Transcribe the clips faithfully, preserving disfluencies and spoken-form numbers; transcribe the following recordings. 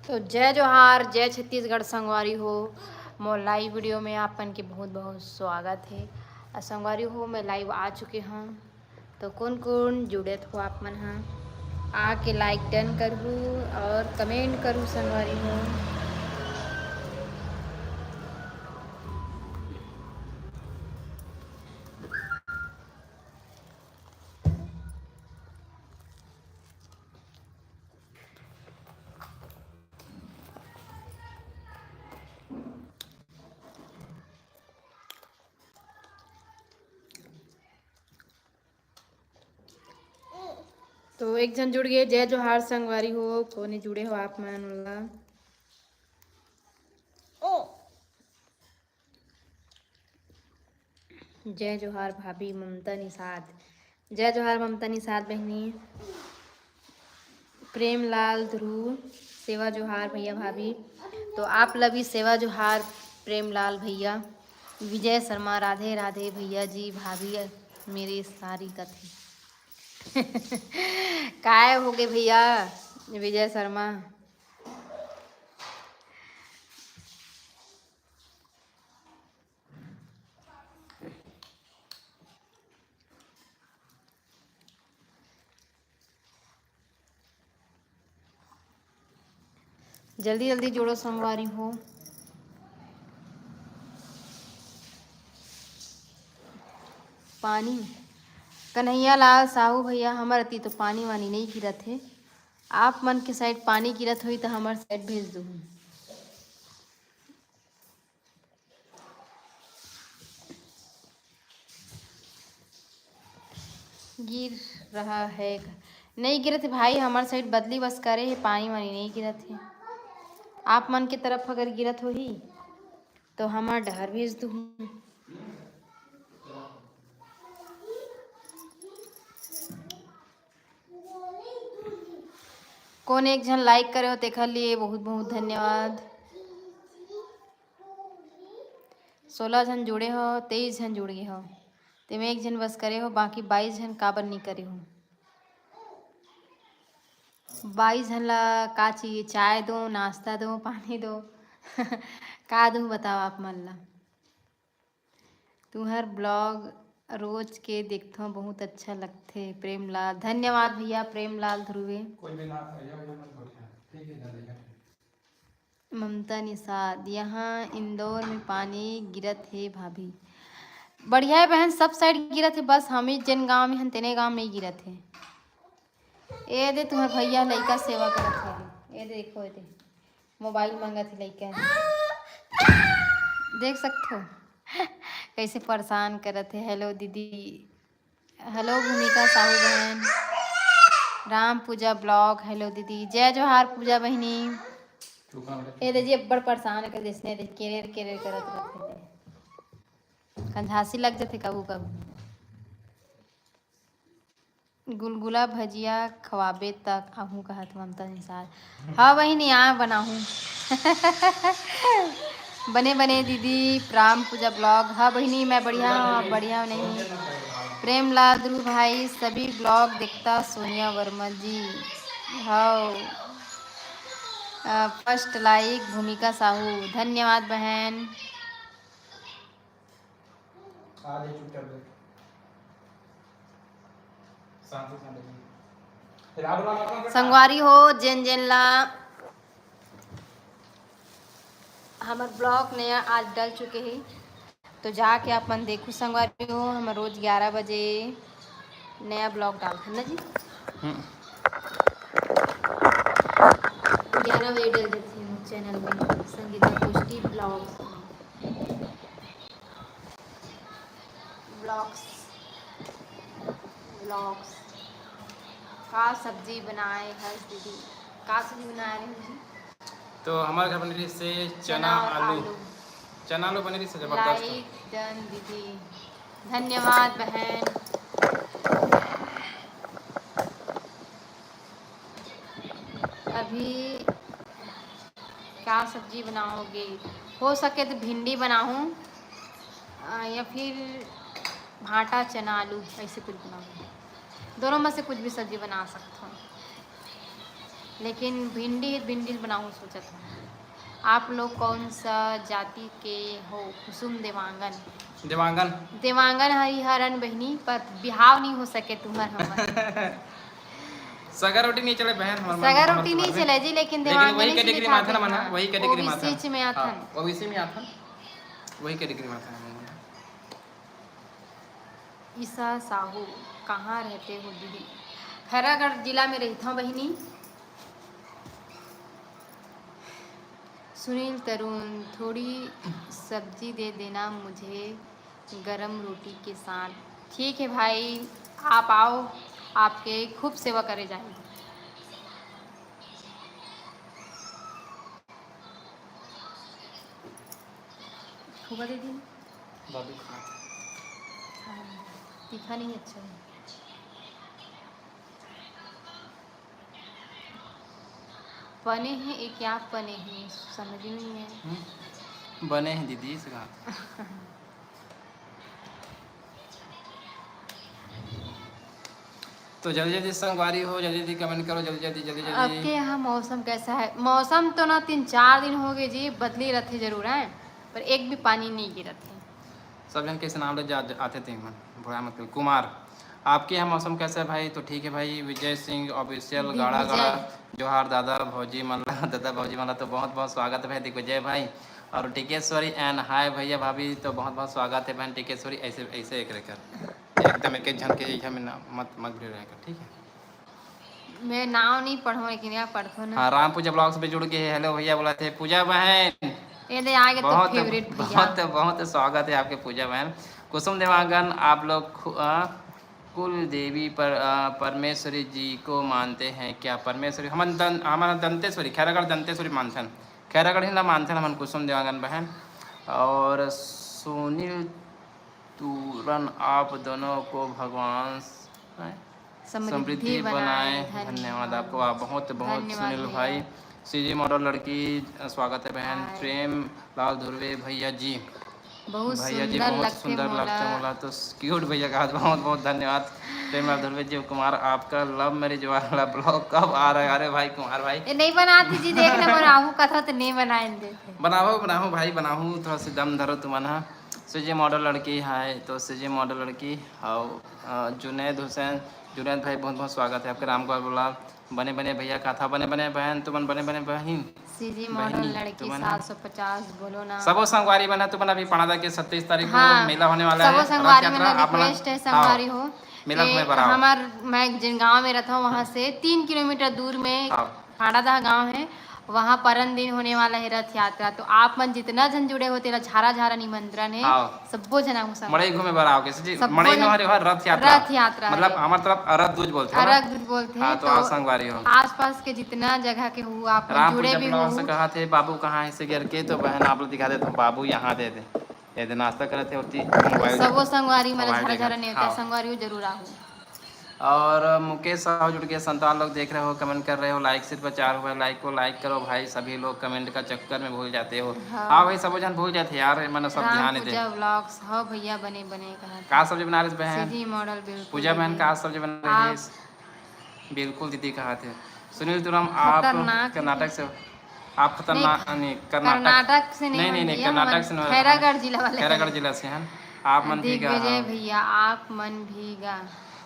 तो जय जोहार, जय छत्तीसगढ़ संगवारी हो। मोर लाइव वीडियो में आप मन के बहुत बहुत स्वागत है। अउ संगवारी हो, मैं लाइव आ चुके हूँ, तो कौन कौन जुड़त हो आप मन ह, आके लाइक डन करहू और कमेंट करहू संगवारी हो। तो एक झन जुड़ गए, जय जोहार संगवारी हो, कोने जुड़े हो आप मन ला। जय जोहार भाभी ममता निषाद, जय जोहार ममता निषाद बहिनी। प्रेमलाल ध्रुव, सेवा जोहार भैया भाभी। तो आप ला भी सेवा जोहार प्रेमलाल भैया। विजय शर्मा, राधे राधे भैया जी, भाभी मेरे सारी कथे। काय हो गए भैया विजय शर्मा? जल्दी जल्दी जोड़ो संगवारी हो। पानी, कन्हैया लाल साहू भैया, हमर अति तो पानी वानी नहीं गिरत हे। आप मन के साइड पानी गिरत होही तो हमर साइड भेज दू। गिर रहा है। नहीं गिरत हे भाई, हमर साइड बदली बस करे हे, पानी वानी नहीं गिरत हे। आप मन के तरफ अगर गिरत होही तो हमर डहर भेज दू। कौन एक झन लाइक करे हो तेखर लिए बहुत बहुत धन्यवाद। सोलह झन जुड़े हो, तेईस झन जुड़ गए हो, तेमे एक झन बस करे हो, बाकी बाईस झन काबर नहीं करे हो? बाईस झन ला का चाहिए? चाय दो, नाश्ता दो, पानी दो, का दूँ बताओ आप मन ला? तुम्हर ब्लॉग रोज के देखथों, बहुत अच्छा लगथे प्रेमलाल। धन्यवाद भैया प्रेमलाल ध्रुवे। कोई भी ना भैया, भैया मत बोलिए। ठीक है, चलेगा। ममता निषाद, यहाँ इंदौर में पानी गिरत हे भाभी। बढ़िया है बहन, सब साइड गिरत हे, बस हम ही जेन गांव में हन तेने गांव में नहीं गिरत हे। ए दे तुम्हर भैया लइका सेवा करत हे, ए दे देखो, ए दे मोबाइल मांगत हे लइका, देख सकथो। कैसे परेशान करत हे। हेलो दीदी, हेलो भूमिका साहू बहन, राम पूजा ब्लॉग, हेलो दीदी, जय जोहार पूजा बहिनी। ए दे जी, अब्बड़ परेशान कर देसने दे, केरेर केरेर करत रहथे दे। कंझासी लग जथे कभू कभू। गुलगुला भजिया खवाबे तक आहूँ कहत ममता निषाद। हाँ बहिनी, आ बनाहूँ। बने बने दीदी, राम पूजा ब्लॉग। हाँ बहिनी, मैं बढ़िया हूँ, आप बढ़िया हो नहीं? प्रेमलाल ध्रुव भाई सभी ब्लॉग देखता, सोनिया वर्मा जी। हाँ, फर्स्ट लाइक भूमिका साहू, धन्यवाद बहन। आ दे चुपचाप बैठ। शांति से बैठ। फिर आप लोग अपना संगवारी हो, जेन जेन ला हमर ब्लॉग नया आज डल चुके हे, तो जाके आप मन देखू संगवारी हो, हमर रोज ग्यारह बजे नया ब्लॉग डालथन ना जी। हम्म। ग्यारह बजे डल जाथे हमर चैनल में संगीता कुष्टी ब्लॉग। Blogs, blogs. का सब्जी बनाए हस दीदी? का सब्जी बनाए रहे जी? तो हमारे घर बने रहिस हे चना चना और आलू। आलू। चना आलू बने रहिस हे जबरदस्त। लाइक डन दीदी, धन्यवाद बहन। अभी का सब्जी बनाओगे? हो सके तो भिंडी बनाहूँ, अ, या फिर भांटा चना आलू, ऐसे कुछ बनाहूँ। दोनों में से कुछ भी सब्जी बना सकत हो, लेकिन भिंडी, भिंडी बनाऊँ सोचत हो। आप लोग कौन सा जाति के हो? कुसुम देवांगन। देवांगन। देवांगन हई हरन बहिनी, पर बिहाव नहीं हो सके तुहर हमर। सगा रोटी नहीं चले बहन, हमर मन, सगा हमर रोटी नहीं तुम्हर चले जी, लेकिन लेकिन वही देवांगन से category में आथन बिहाव। हमन, वही category में आथन। ओबीसी में आथन। हाँ, ओबीसी में आथन, वही category में आथन हमन। ईशा साहू, कहाँ रहते हो दीदी? खैरागढ़ जिला में रहता हूँ बहिनी। सुनील तरुण, थोड़ी सब्जी दे देना मुझे गरम रोटी के साथ। ठीक है भाई, आप आओ, आपके खूब सेवा करे जाए। खूबा दे दी। दादू खा। हाँ, तीखा नहीं अच्छा है। पने हैं, ये क्या पने हैं, समझ में नहीं आया। हम्म? बने हैं दीदी, इसे कहा। तो जल्दी जल्दी संगवारी हो, जल्दी जल्दी comment करो, जल्दी जल्दी, जल्दी जल्दी। आपके यहाँ मौसम कैसा है? मौसम तो ना तीन चार दिन हो गए जी, बदली रहते जरूर है, पर एक भी पानी नहीं गिरत है। सब जन कैसे नाम ले जा, जा, आते थे मन, बुरा मत करो। कुमार, आपके यहाँ मौसम कैसा है भाई? तो ठीक है भाई। विजय सिंह ऑफिशियल, गाड़ा गाड़ा जोहार दादा भौजी मन ला। दादा भौजी मन ला तो बहुत बहुत स्वागत है भाई दिग्विजय भाई। और टिकेश्वरी and hi भैया भाभी, तो बहुत बहुत स्वागत है बहन टिकेश्वरी। ऐसे ऐसे एक रेकर एकदम एक एक झन के यहाँ में ना, मत मत भिड़ रहेगा, ठीक है। मैं नाव नहीं पढ़ो, लेकिन यहाँ पढ़ो ना। हाँ, राम पूजा ब्लॉग्स पे जुड़ गए हैं। हेलो भैया बोला थे पूजा बहन। ये दे आगे तो बहुत, फेवरेट भैया। बहुत बहुत स्वागत है आपके पूजा बहन। कुसुम देवांगन, आप लोग खु-, अ, कुल देवी पर, अ, परमेश्वरी जी को मानते हैं क्या? परमेश्वरी हमन दन, हमन दंतेश्वरी, खैरागढ़ दंतेश्वरी मानथन। खैरागढ़ ही ना मानथन हमन कुसुम देवांगन बहन। और सुनील तुरन, आप दोनों को भगवान स-, हैं? समृद्धि समृद्धि बनाए। बनाए। धन्यवाद। धन्यवाद आपको, आप बहुत, बहुत धन्यवाद सुनील भैया। भाई। सीजी मॉडल लड़की, स्वागत है बहन। हाय। प्रेम लाल धुर्वे भैया जी। बहुत भैया जी, सुंदर बहुत लगते सुंदर मोला। लगते मोला। तो क्यूट भैया का बहुत, बहुत धन्यवाद। प्रेम लाल धुर्वे जी, कुमार आपका लव मैरिज वाला ब्लॉग कब आ रहा है? अरे भाई कुमार भाई। ये नहीं बनाती जी, देख ना बनाऊँ कथा तो नहीं बनाए देते। बनाओ, बनाओ भाई, बनाओ, थोड़ा सा दम धरो तुमन हा। सीजी मॉडल लड़की है, तो सीजी मॉडल लड़की, और, अ, जुनैद हुसैन, जुनैद भाई, बहुत बहुत स्वागत है आपके। राम गोपाल बोला, बने बने भैया कथा, बने बने बहन, तुमन बने बने बहिन। सीजी मॉडल बहिनी, लड़की तुमन सात सौ पचास, बोलो ना। सबो संगवारी मन ह, तुमन अभी पाड़ा के सत्ताईस तारीख को हाँ, मेला होने वाला सबो है, रथ संगवारी मन यात्रा, आप मन request है, हाँ, संगवारी हो, मेला के में बराओ। हमार, मैं जिन गांव में रहता हूँ, वहाँ से तीन किलोमीटर दूर में हाँ। पाड़ादह गांव है, वहाँ परन दिन होने वाला है रथ यात्रा। तो आप मन जितना झन जुड़े हो, तेला झारा झारा निमंत्रण है। हाँ। सब्बो झन आहू संग। मड़ई घूमे बर आओगे, जी, सब्बो मड़ई झन नोहरे हो, रथ यात्रा। रथ यात्रा मतलब है। हमर तरफ अरग दूज बोलथे, है ना? अरग दूज बोलथे, हाँ, तो तो आओ संगवारी हो। आसपास के जितना जगह के हो, आप मन राम जुड़े पूजा भी बनवा हो। से कहा थे, "बाबू कहाँ है?" से गिर के, तो बहन आप लोग दिखा देते, बाबू यहाँ दे दे। ये दे नाश्ता करे थे, होती तो mobile सबो संगवारी मन ला mobile झारा देखा झारा थे। नेवता हाँ। संगवारी हो, जरूर आहू। और मुकेश साहू जुड़ के संतान लोग देख रहे हो, comment कर रहे हो, like सिर्फ चार हुआ है, like को like करो भाई, सभी लोग comment का चक्कर में भूल जाते हो। हाँ। हाँ भाई, सब जन भूल जाते यार, ये मन सब राम ध्यान दे। पूजा vlogs, हाँ भैया, बने, बने कहा। का सब्जी बना रहे बहन? सीधी मॉडल, बिल्कुल पूजा बहन, दीदी। का सब्जी बना रही आप है? बिल्कुल दीदी कहा थे। सुनील तुरम, आप खतरनाक कर्नाटक दीदी। से, आप खतरनाक, नहीं, नहीं, कर्नाटक। कर्नाटक से नहीं नहीं, नहीं, नहीं, बन रही है, कर्नाटक हम से नहीं, खैरागढ़ जिला वाले खैरागढ़ हैं। जिला से हैं। आप मन भी गा, दिग्विजय हाँ। भैया, आप मन भी गा।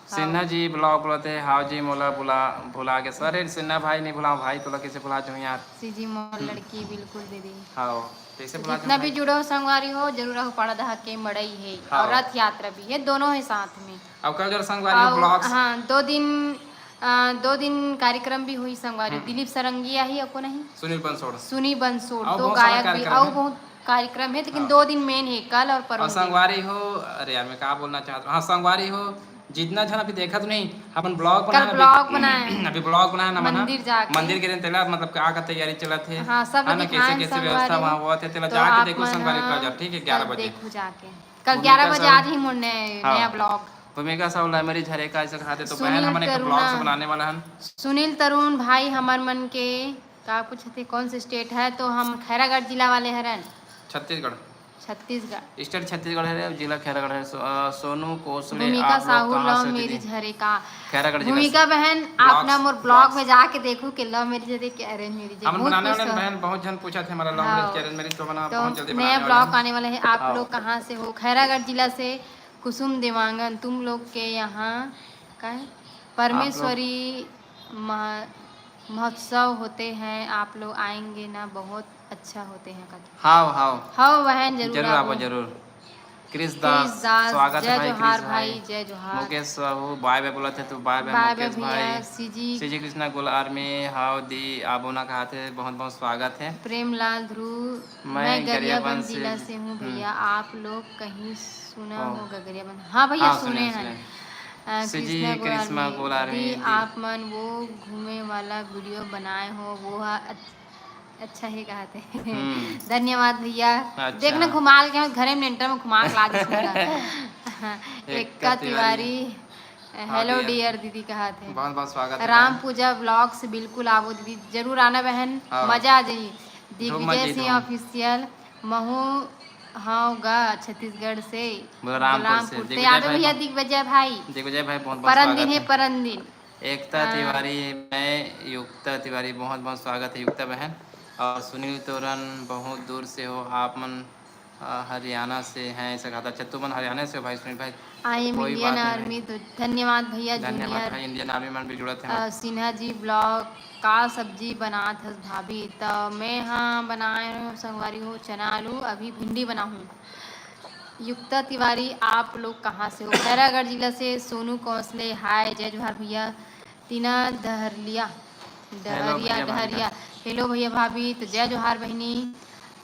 सिन्हा हाँ। जी vlog बोलत हे, "हाव जी, मोला बुला, भुला गे।" अरे सिन्हा भाई, नहीं भुलाओ भाई, तोला कैसे भुला जाऊँ यार? सीजी मोर हम्म। लड़की, बिल्कुल दीदी। हाँ, कैसे तो भुला जाऊँ जितना भी भाई? जुड़े हो संगवारी हो, जरूर रहो पाड़ा दहा के मड़ई है हाँ। और रथ यात्रा भी है, दोनों है साथ में। अब कल जरूर संगवारी हो और vlogs। हाँ, दो दिन, अ, दो दिन कार्यक्रम भी हुई संगवारी। हम्म। दिलीप सरंगिया ही, अको नहीं? सुनील बंसोड़। सुनील बंसोड़, और दो बहुत सारा गायक भी, कार्यक्रम और है। बहुत कार्यक्रम है, लेकिन हाँ। दो दिन main है, कल और परसों और दिन। संगवारी हो, अरे यार, मैं का बोलना चाहता हूँ? हाँ, संगवारी हो, जितना झन अभी देखत नहीं, अपन vlog कल बनाए, अभी vlog बनाए। अभी vlog बनाए ना, मना? मंदिर जाके। मंदिर के दिन तेला, मतलब, का, का तैयारी चलत हे? हाँ, सब है ना, कैसे, दिखाएं कैसे व्यवस्था संगवारी हो। वहाँ हुआ थे, तेला तो जाके आप देखो मन संगवारी, हाँ, कल जब, ठीक है, ग्यारह कल बजे। देखो जाके। कल भूमिका ग्यारह बजे साहू। आज ही मुड़ने हाँ। नया vlog। भूमिका साहू लहमरी झरेका ऐसे कहा थे, तो बहन सुनील हमन एक तरुणा। Vlog से बनाने वाला हन। सुनील तरुण भाई, हमर मन के का पूछत हे, कौन से state है? तो हम खैरागढ़ जिला वाले हरन। छत्तीसगढ़। छत्तीसगढ़। स्टेट छत्तीसगढ़ है, जिला खैरागढ़ है। सो, अ, सोनू कोसले, भूमिका आप लोग साहू कहाँ love से हो marriage दीदी? हरे का? खैरागढ़ जिला भूमिका से। बहन, आप ना Blogs, मोर blog blogs। में जाके देखो कि love marriage हरे कि arrange marriage है। हमन बहुत बनाने खुश वाले हो। बहन, बहुत झन पूछत हे हमारा love हाँ। marriage के arrange marriage तो बना, तो बहुत जल्दी नया बनाने वाले blog हैं। आने वाला है। आप हाँ। लोग कहाँ से हो? खैरागढ़ जिला से। कुसुम देवांगन, तुम लोग के यहाँ का है? परमेश्वरी मह-, महोत्सव होते हैं, आप लोग आएंगे ना, बहुत अच्छा होते हैं कथी। हाव, हाव। हाव बहन, जरूर जरूर आबो, आबो। जरूर। क्रिस क्रिस दास, दास, स्वागत जय है भाई जोहार क्रिस भाई। भाई, जय जोहार। मुकेश साहू, बाय बाय बोलत हे तू, बाय बाय बाय बाय मुकेश भैया, भाई। सीजी। सीजी कृष्णा गोल आर्मी, हाव दी, आबो ना कहाथे, बहुत बहुत स्वागत है। प्रेमलाल ध्रुव, मैं मैं गरियाबंद गरियाबंद से, जिला से हूँ हम्म। भैया, आप लोग कहीं सुना हाँ। हो गरियाबंद? हाँ भैया, हाँ, सुने सुने, हैं। सुने। अ, सीजी कृष्णा गोल कृष्णा आर्मी, गोल आर्मी दी, दी। आप मन वो घूमे वाला video बनाए हो, वो हा अच्छ-, अच्छा ही कहा थे। हम्म। धन्यवाद भैया। अच्छा। देखना घुमाल के हम घरे में नेंटर में घुमा के ला दे सुनना। एकता एकता तिवारी। तिवारी, हाँ hello भैया। dear दीदी कहा थे। बहुत बहुत स्वागत है राम बहन। पूजा vlogs बिल्कुल आवो दीदी, जरूर आना बहन, हाँ। मजा आ जाई। धूम मच दिग्विजय जाई सिंह धूम। Official महू हाव गा छत्तीसगढ़ से। बोला रामपुर से। बलरामपुर। ते दिग्विजय आवे भाई भैया बहुत- दिग्विजय भाई। दिग्विजय भाई बहुत बहुत परन स्वागत दिन है है। परन दिन। एकता हाँ। तिवारी, मैं युक्ता तिवारी, बहुत बहुत स्वागत है युक्ता बहन। और सुनील तोरन, बहुत दूर से हो आप मन, अ, हरियाणा से हैं ऐसा कहा था। अच्छा, तुमन हरियाणा से हो भाई सुनील भाई? I am कोई Indian बात नहीं Army, तो धन्यवाद भैया। धन्यवाद Junior भाई, इंडियन आर्मी मन भी जुड़त हैं। अ, सिन्हा जी vlog का सब्जी बनात हस भाभी? त मैं हा बनाए हूँ संगवारी हो चना आलू, अभी भिंडी बनाहूँ। युक्ता तिवारी, आप लोग कहाँ से हो? खैरागढ़ जिला से। सोनू कौंसले, हाय, जय जोहार भैया। टीना डहरिया, डहरिया, भैया, भाभी। डहरिया, hello भैया भाभी, तो जय जोहार बहनी।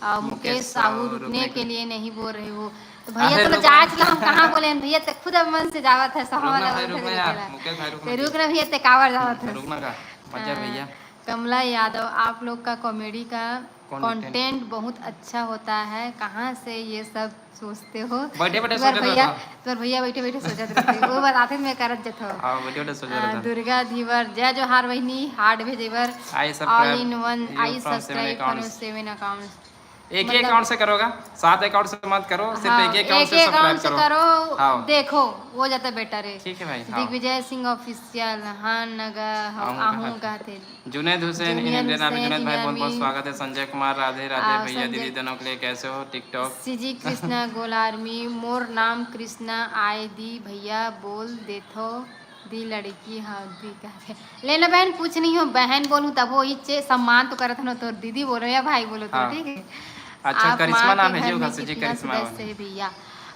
और मुकेश साहू रुकने के लिए नहीं बोल रहे हो। तो भैया अरे तो रुक। जाए चला, हम कहाँ बोले हैं भैया, ते खुद मन से जावत है, सहवा रुकना लगा भाई, फिर रुकना रुके यार, ला। मुकेश भाई, रुकना ते जी। रुक ना भैया, ते कावर जावत है। रुकना का, मजा हाँ, भैया। कमला यादव, आप लोग का comedy का Content। Content बहुत अच्छा होता है, कहाँ से ये सब सोचते हो? बैठे बैठे तुम्हारे सोचत भैया, रहता। तुम्हारे भैया बैठे बैठे सोचत रहते हैं। वो बताते मैं करत जत हो। हाँ, बैठे बैठे सोचत आ, रहता। दुर्गा धीवर, जय जोहार बहनी, heart भेजेबर। I All subscribe in one, you I from seven subscribe accounts। from seven accounts। एक ही मतलब अकाउंट से करोगा, सात अकाउंट से मत करो, सिर्फ हाँ, एक ही अकाउंट एक से ही सब्सक्राइब अकाउंट से करो। करो, हाँ। देखो वो ज्यादा बेटर है। ठीक है भाई, हाँ। दिग्विजय सिंह ऑफिशियल, हाँ नगा, हाँ, आहू आहू कहा कहते। जुनैद हुसैन, जुनैद इंडियन आर्मी, हुसैन, जुनैद भाई, इंडियन बहुत बहुत आर्मी। स्वागत है। संजय कुमार, राधे राधे आ, भैया, संजय दीदी दोनों के लिए, कैसे हो? टिकटॉक। सीजी कृष्णा गोल आर्मी, मोर नाम कृष्णा आय दी भैया, बोल देथो दी लड़की, हाँ दी कहते। लेना बहन, कुछ नहीं हो, बहन बोलूँ तब वो इच्छे सम्मान तो करत हन, तोर दीदी बोलो या भाई बोलो तो, हाँ। ठीक है? अच्छा, आप करिश्मा माँ नाम के है घर जी ओकर में से जी, कितना करिश्मा सदस्य है भैया?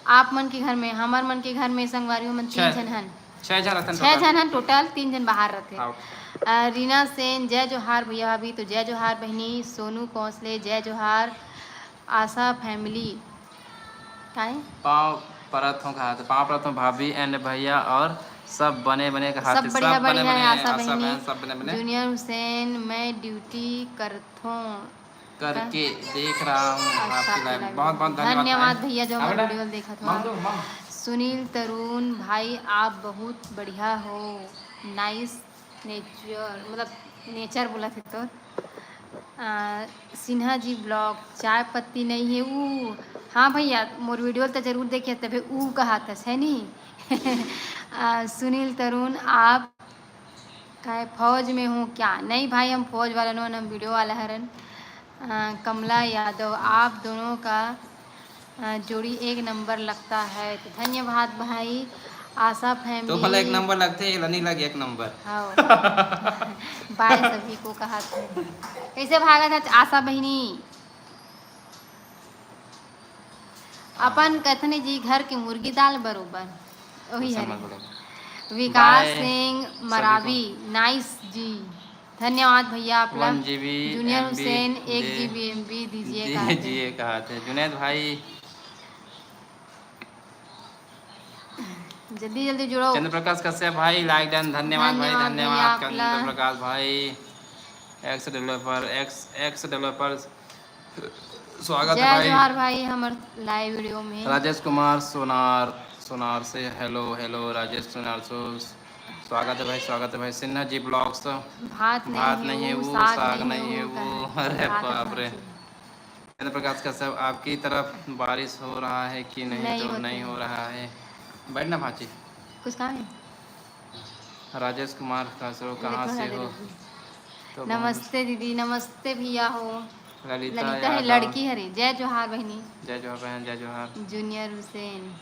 आप मन के घर में, हमर मन के घर में संगवारी मन तीन छह। झन हन। छह झन रतन छह झन हन टोटल, तीन झन बाहर रहते। हाँ। अ, रीना सेन, जय जोहार भैया भाभी, तो जय जोहार बहनी। सोनू कौंसले, जय जोहार। आशा फैमिली, काय? पाँव परत हूँ कहा था, पाँव परत हूँ भाभी and भैया और सब बने बने कहा सब थे, बढ़िया, सब बने बढ़िया है, बने, आशा आशा बहनी। बहन, सब बने बने। जूनियर हुसैन, मैं ड्यूटी करथों। करके देख रहा हूँ अच्छा, आपकी आपकी लाइव। लाइव। बहुत बहुत धन्यवाद धन्यवाद भाई। भैया, जो हाँ हमारे बेटा, वीडियो देखत हो। मांग दो, मांग। सुनील तरुण भाई, आप बहुत बढ़िया हो, नाइस नेचर, मतलब नेचर बोला थे तो। आ, सिन्हा जी ब्लॉग, चाय पत्ती नहीं है ऊ। हाँ भैया, मोर वीडियो तो जरूर देखिए, तबे ऊ कहा था, है नी? आ, सुनील तरुण, आप काय फौज में हो क्या? नहीं भाई, हम फौज वाला नोन, हम वीडियो वाला हरन। आ, कमला यादव, आप दोनों का आ, जोड़ी एक नंबर लगता है। तो धन्यवाद भाई। आशा फैमिली। तो भला एक नंबर लगते हैं, नहीं लगे एक नंबर। हाँ। बाय सभी को कहा था। कैसे भागा था आशा बहनी? अपन कथने जी घर के मुर्गी दाल बरोबर। वही ऐसा है। मत बोलो। विकास बाय सिंह सभी मरावी, नाइस जी। धन्यवाद भैया आप वन लोग। जीबी जूनियर एमबी हुसैन, एक दे जीबी एमबी दीजिए जी, कहा थे। जी, ये कहा थे जुनैद भाई। जल्दी जल्दी जुड़ो। चंद्र प्रकाश कश्यप भाई, लाइक डन, धन्यवाद भाई, धन्यवाद धन्यवाद भैया, चंद्र आपला। प्रकाश भाई। X developer, x x developer, स्वागत है जय भाई। जोहार भाई, हमर लाइव वीडियो में। राजेश कुमार सोनार, सोनार से हेलो, हेलो राजेश सोनार से स्वागत है भाई, स्वागत है भाई। सिन्हा जी ब्लॉग्स, भात नहीं भात है नहीं है वो, वो, साग साग नहीं नहीं है है वो, वो। कहा। अरे भात बाप खाना रे। चाहिए। चंद्र प्रकाश कश्यप, आपकी तरफ बारिश हो रहा है कि नहीं? नहीं तो होती नहीं है। हो रहा है। बैठना भांची। कुछ काम है? राजेश कुमार कासरो, कहाँ से हो? तो नमस्ते दीदी, नमस्ते भैया हो। ललिता ललिता है, यादव। लड़की हरे। जय जोहार बहनी। जय जोहार बहन, जय जोहार। जूनियर हुसैन।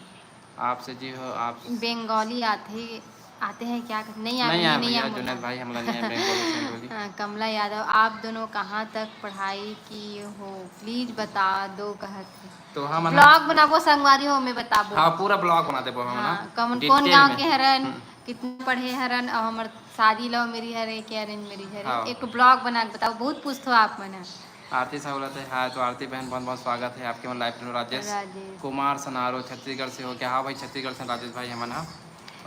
आपसे जी हो, आप बंगाली आते, आते हैं क्या? नहीं, नहीं आते, यार नहीं भैया, आते। जुनैद भाई, हमला नहीं है बंगाली, बंगाली। हाँ, कमला यादव, आप दोनों कहाँ तक पढ़ाई किए हो? प्लीज बता दो, कहत है। तो हम ना ब्लॉग बनाबो संगवारी हो, मैं बताबो। हाँ, पूरा ब्लॉग बना देबो हम ना, हाँ, कौन, कौन detail गांव में। के हरन, हम्म। कितना पढ़े हरन, और हमर शादी लव मैरिज हरे के अरेंज मैरिज हरे, हाँ। एक ब्लॉग बना के बताओ, बहुत पूछथो आप मन ह। आरती साहू बोलत है, हाँ, तो आरती बहन, बहुत बहुत स्वागत है आपके मन लाइव में। राजेश राजेश। कुमार सनारो छत्तीसगढ़ से हो क्या? हाँ भाई, छत्तीसगढ़ से राजेश भाई हमन हा।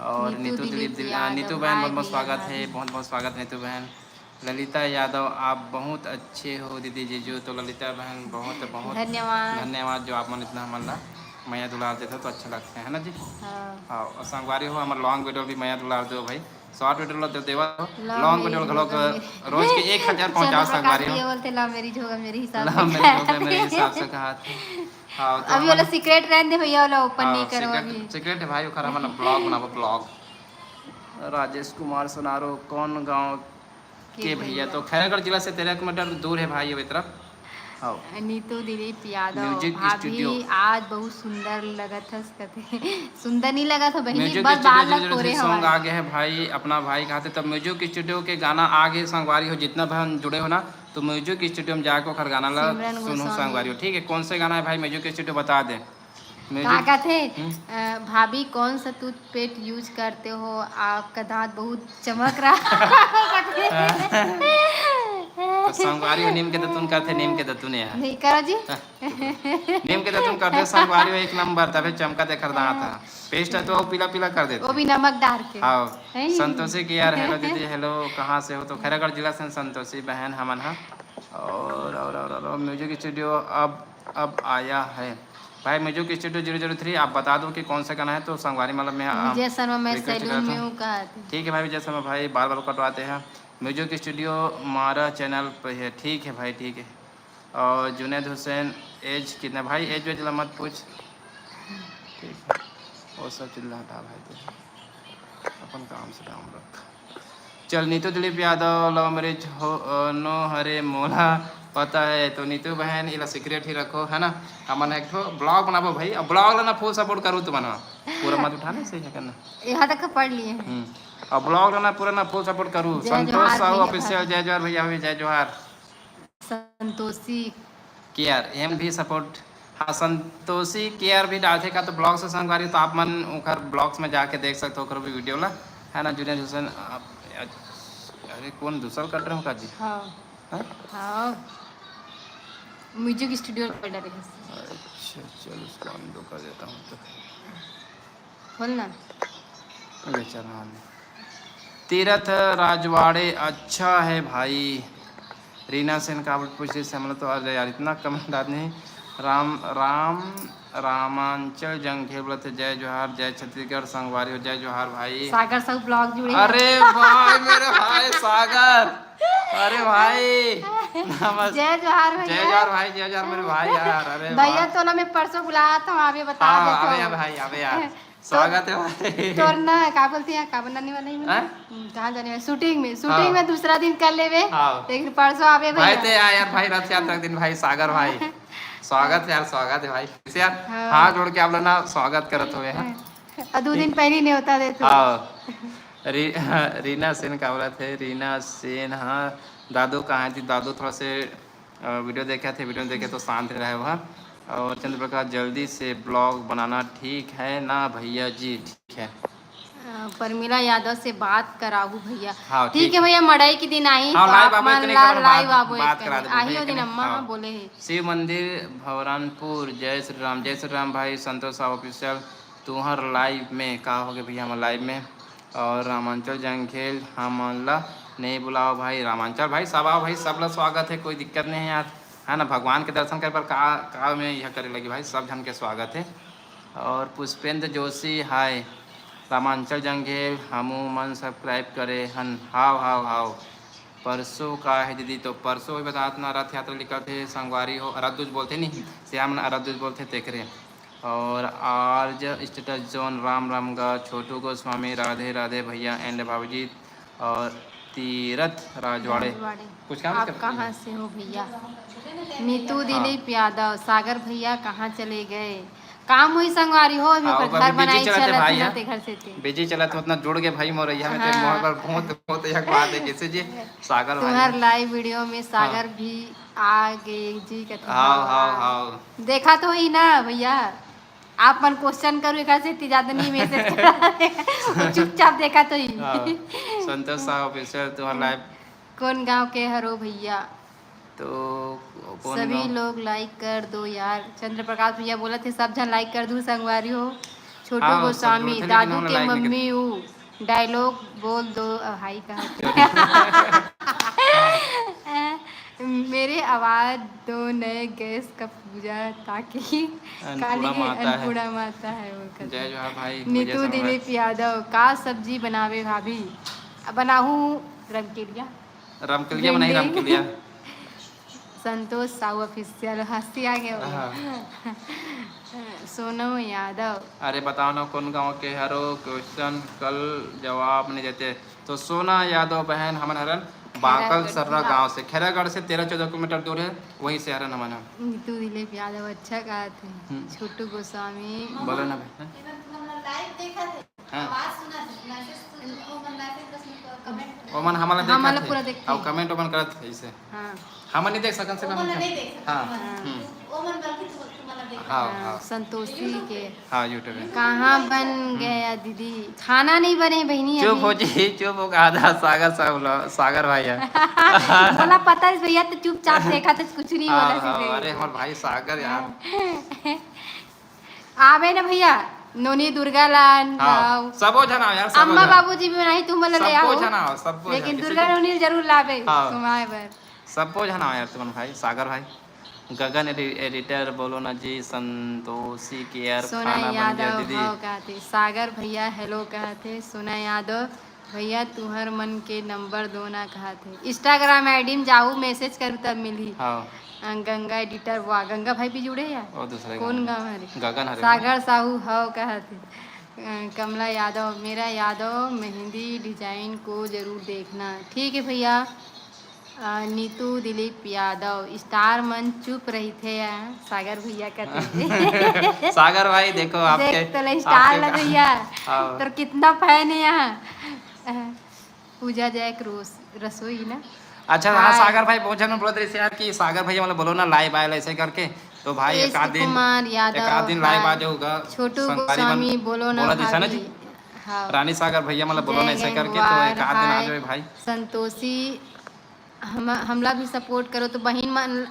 और नीतू नीतू दिलीप दिलीप दिल-, आ, यादव, नीतू बहन, हाय बहुत बहुत भैया, स्वागत है, भाभी। बहुत बहुत स्वागत नीतू बहन। ललिता यादव, आप बहुत अच्छे हो दीदी जीजू। तो ललिता बहन, बहुत बहुत धन्यवाद। धन्यवाद जो आप मन इतना हमन ला मया दुलार देते हो, तो अच्छा लगता है, है ना जी? हाँ। हाँ, और संगवारी हो, हमर लॉन्ग वीडियो भी मया दुलार दो भाई, शॉर्ट वीडियो ला तो देवा, लॉन्ग वीडियो घलो रोज के एक हजार पहुंचाओ संगवारी हो। ये बोलते लव मैरिज होगा मेरे हिसाब से। लव मैरिज होगा मेरे हिसाब से कहा था। हाँ, तो अभी वाला सीक्रेट रहने दे भैया, वाला ओपन नहीं करो अभी। सीक्रेट है भाई, ओखर हमन ब्लॉग बनाबो, ब्लॉग। राजेश कुमार सोनारो, कौन गांव के भैया? तो खैरागढ़ जिला से तेरह किलोमीटर दूर है भाई, ये तरफ। हाँ। नीतू दिलीप यादव, म्यूजिक भाभी स्टूडियो। आज बहुत सुंदर लगत हस कथे। सुंदर नहीं लगत हो बहिनी, म्यूजिक बस स्टूडियो बाल ला जीरो जीरो कोरे थ्री सॉन्ग हवा। आ गया है भाई, अपना भाई कहा थे, तब म्यूजिक स्टूडियो के गाना आ गए संगवारी हो, जितना भी हम जुड़े हो ना, तो म्यूजिक स्टूडियो में जाके ओखर गाना ला सिमरन सुनो गोस्वामी। संगवारी हो, ठीक है? कौन से गाना है भाई, म्यूजिक स्टूडियो बता दे। का म्यूजिक कथे? हम्म। अ, भाभी कौन सा टूथपेस्ट यूज करते हो, आपका दांत बहुत चमक रहा। तो संगवारी हो, नीम के दतुन करथे, नीम के दतुन यार। नहीं करो जी। हाँ, चुप रह। नीम के दतुन करथे संगवारी हो, एक नंबर, तभे चमका देखर दांत हा। पेस्ट है तो वो पीला पीला कर देथे। वो भी नमक डाल के। हाँ। नहीं। संतोषी के यार, हेलो दीदी, हेलो, कहाँ से हो? तो खैरागढ़ जिला से संतोषी बहन हमन हा। और, और, और, और, और म्यूजिक स्टूडियो अब, अब आया है। भाई, music studio zero zero three, आप बता दो कि कौन सा गाना है, तो संगवारी मतलब मैं, आ, विजय शर्मा, मैं रिक्वेस्ट सैलून करता में हूँ। हूँ, कहा थे। ठीक है भाई, विजय शर्मा भाई, बाल बाल कटवाते हैं। म्यूजिक स्टूडियो मारा चैनल पे है। ठीक है भाई, ठीक है। और जुनैद हुसैन, एज कितना भाई? एज वेज ला मत पूछ। ठीक है, वो सब चीज ला हटा भाई, तू अपन काम से काम रख। चल, नीतू दिलीप यादव, लव मैरिज हो, अ, नो हरे, मोला पता है। तो नीतू बहन, इला सीक्रेट ही रखो, है ना? हमन एक ठो ब्लॉग बनाबो भाई, अब ब्लॉग ला ना फुल सपोर्ट करू तुमन, पूरा मत उठाना, सही है करना। यहाँ तक पढ़ लिए हैं। हम्म। अब ब्लॉग ला ना पूरा ना फुल सपोर्ट करू। जय संतोष जोहार साहू भैया, ऑफिशियल, भाभी। जय जोहार भैया, भाभी, जय जोहार। संतोषी केयर, एम भी सपोर्ट। हाँ, संतोषी केयर भी डालथे का तो ब्लॉग्स संगवारी, तो आप मन ओकर ब्लॉग्स में जाके देख सकते हो, ओकर भी वीडियो ला, है ना, जुनैद हुसैन। आप, अरे, कौन दूसरा कट रहे हो का जी? हाँ। हाँ? हाँ। म्यूजिक स्टूडियो कर डाले हैं। अच्छा, चलो, उसको अनडू कर देता हूँ तो। खोलना। ले चल, हाँ, ले। तीरथ राजवाड़े अच्छा है भाई। रीना सेन का पूछ रही, हमला तो आज यार इतना कमेंट आदमी। राम, राम, रामांचल जंगेल बोलत हे, जय जोहार, जय छत्तीसगढ़ संगवारी हो, जय जोहार भाई। सागर साहू ब्लॉग जुड़े हैं। अरे भाई, मेरे भाई सागर, अरे भाई, नमस्ते। जय जोहार भैया। जय जोहार भाई, जय जोहार मेरे भाई यार, अरे भैया वाह। तोला मैं परसों बुलाया था, आवे बता हाँ, देता अबे हूँ। यार भाई, अबे यार। स्वागत है भाई। तोर ना, का बोलते हैं, का बनाने वाला ही मैं? हैं? हम्म, कहाँ जाने वाला? शूटिंग में, शूटिंग हाँ। में दूसरा दिन कर लेवे। हाँ। लेकिन परसों आवे भाई भैया। ते आ यार भाई, रथ यात्रा के दिन भाई, सागर भाई। स्वागत है यार, स्वागत है भाई। फिर से यार, हाँ। हाथ जोड़ के आप लोग ना स्वागत करत हुए हैं। हाँ। और दो दिन पहले न्योता दे तू। हाँ। री-, रीना सेन का बोलत हे, रीना सेन, हाँ। दादू कहाँ थी? दादू थोड़ा से अ, वीडियो देखे थे, वीडियो देखे तो शांत रहे वह। और चंद्र प्रकाश, जल्दी से ब्लॉग बनाना, ठीक है ना भैया जी? ठीक है। अ, परमिला यादव से बात कराहू भैया। हाँ, ठीक ठीक है है। भैया, मड़ई के दिन आई हाँ, तो लाइव आप आबो मन इतने ला का लाइव बात, आबो बात एक करा देबो आही भैया, ओ दिन इतने। अम्मा हाँ। बोले हे। शिव मंदिर भवरानपुर, जय श्री राम, जय श्री राम भाई संतोष साहू ऑफिशियल। तुहर लाइव में का होगे भैया, हमर लाइव में और रामांचल जंगेल हमन ला नहीं बुलाओ भाई। रामांचल भाई सब आओ भाई, सब ला स्वागत है, कोई दिक्कत नहीं है यार, है ना? भगवान के दर्शन करे बर का, का में यह करे लगी भाई, सब झन के स्वागत है। और पुष्पेंद्र जोशी हाय, रामांचल जंगेल हमू मन सब्सक्राइब करे हन, हाव हाव हाव। परसों का हे दीदी? तो परसों भी बतात ना, रथ यात्रा निकलत हे संगवारी हो, अराध्या दूज बोलथे नहीं, सियान मन अराध्या दूज बोलथे तेकरे। और आज status जोन राम राम गा, छोटू गोस्वामी, राधे राधे भैया and भाभी जी, और तीरथ राजवाड़े। राजवाड़े। कुछ काम आप करते हैं? कहाँ से हो भैया? नीतू हाँ। दिलीप यादव, सागर भैया कहाँ चले गए? काम हुई संगवारी हो, अभी हाँ, ओकर वो घर अभी busy बनाई चलत हे चलत भाई, हे ना, हाँ। ते घर से ते। Busy चलत हे, उतना जुड़ के भाई मोर यहाँ में ते हाँ। मोर पर बहुत, बहुत एक बात है, कैसे जी? सागर भाई। तुम्हार live video में सागर हाँ। भी आ गए जी, कति हाँ, हाँ, वाह। हाँ। देखा तो ही ना भैया, आप मन question करो, एकर से इतनी ज्यादा नहीं message करा। वो चुपचाप देखा तो ही। हाँ। संतोष साहू official तुम्हार live। कौन गांव के हरो भैया? तो कौन सभी गाँव? लोग like कर दो यार। चंद्र प्रकाश भैया बोलत हे, सब झन like कर दू संगवारी हो। छोटू हाँ, सब गोस्वामी, जुड़थे, लेकिन दादू हमन के like नहीं मम्मी ऊ dialogue बोल दो, अ, हाय कहा। मेरे आवाज दो नए गैस का पूजा, ताकि अन्नपूर्णा काली के माता है। अन्नपूर्णा माता है, वो कहते जय हैं। जोहार भाई, नीतू विजय संघवारी। दिलीप यादव, का सब्जी बनावे भाभी? बनाहू रमकेलिया। रमकेलिया बनाही, भिंडी। रमकेलिया। संतोष साहू official, हंसी आ गया। हाँ। सोनम यादव। अरे बताओ ना, कौन गांव के हरो? Question कल जवाब नहीं देते। तो सोना यादव बहन, हमन हरन बांकल खैरागढ़ सर्रा जिला। गांव से, खैरागढ़ से तेरह चौदह किलोमीटर दूर है, वहीं से हरन हमन ह। नीतू दिलीप यादव अच्छा गात हे। हम्म। छोटू गोस्वामी। बोलो ना बहन। हाँ। आवाज सुना थे, message सुन, ओमन message बस में comment ओमन हमन ला हमन ला देखत हे। पूरा देखथे। अउ comment ओमन करत हे इसे। हाँ। हमन नहीं देख सकन से ओमन ला नहीं देख सकन। हाँ। हाँ। हम्म। ओमन बल्कि तु-, तुमन ला देख। हाँ, हाँ, हाँ। संतोषी के। हाँ, YouTube में। कहाँ बन गया दीदी? खाना नहीं बने बहिनी चुप अभी। हो जी, चुप हो, आधा सागर साहब ला, सागर भाई है। बोला पता है भैया, तो चुपचाप देखा तो कुछ नहीं हाँ, बोला हाँ, सीधे। अरे हमार भाई सागर यार। हाँ। आवे ना भैया, नोनी दुर्गा लान हाँ, लाओ। सबो झन आओ यार, सबो अम्मा झन। बाबूजी भी बनाही, तुम बोले ले सबो आओ। झन आओ, सबो झन, लेकिन किसी दुर्गा को नोनी जरूर लावे हाँ। तुम्हारे बर। सबो झन आओ यार, तुमन भाई, सागर भाई, गगन एडि-, editor, बोलो ना जी, संतोषी केयर, सोना खाना बन गया यादव, दीदी। हाँ, कहते। सागर भैया, hello कहते। सोना यादव, भैया, तुहर मन के number दो ना कहत हे। Instagram ID में जाहू, message करू तब मिलही। हाँ। अ, गंगा editor, वाह, गंगा भाई भी जुड़े या? ओ, दूसरे कौन गाँव। गाँव हरे? गगन हरे। सागर साहू हव कहत हे। अ, कमला यादव, मेरा यादव मेहंदी design को जरूर देखना। ठीक है भैया। अ, नीतू दिलीप यादव, star मन चुप रहिथे या, सागर भैया कहते। सागर भाई, देखो आपके, देख तो ले star आपके ला भैया। हाँ। तोर कितना fan है यहाँ। अ, पूजा जैक रोस-, रसोई ना। अच्छा, हाँ, हाय। सागर भाई, बहुत झन बोलत रहिस यार कि सागर भैया मतलब बोलो ना live आयल ऐसे करके। तो भाई, एक आध दिन, कुमार यादव, एक आध दिन live आ हाय। जाऊगा। छोटू संगवारी मन गोस्वामी, बोलो ना बोला दिस ना भाभी। जी। हाँ। रानी सागर भैया मतलब बोलो ना जय ऐसे करके, तो हेंगवार, एक आध दिन आ हाय। जाओ भाई। संतोषी, हम, हमला भी support करो। तो बहिन मन,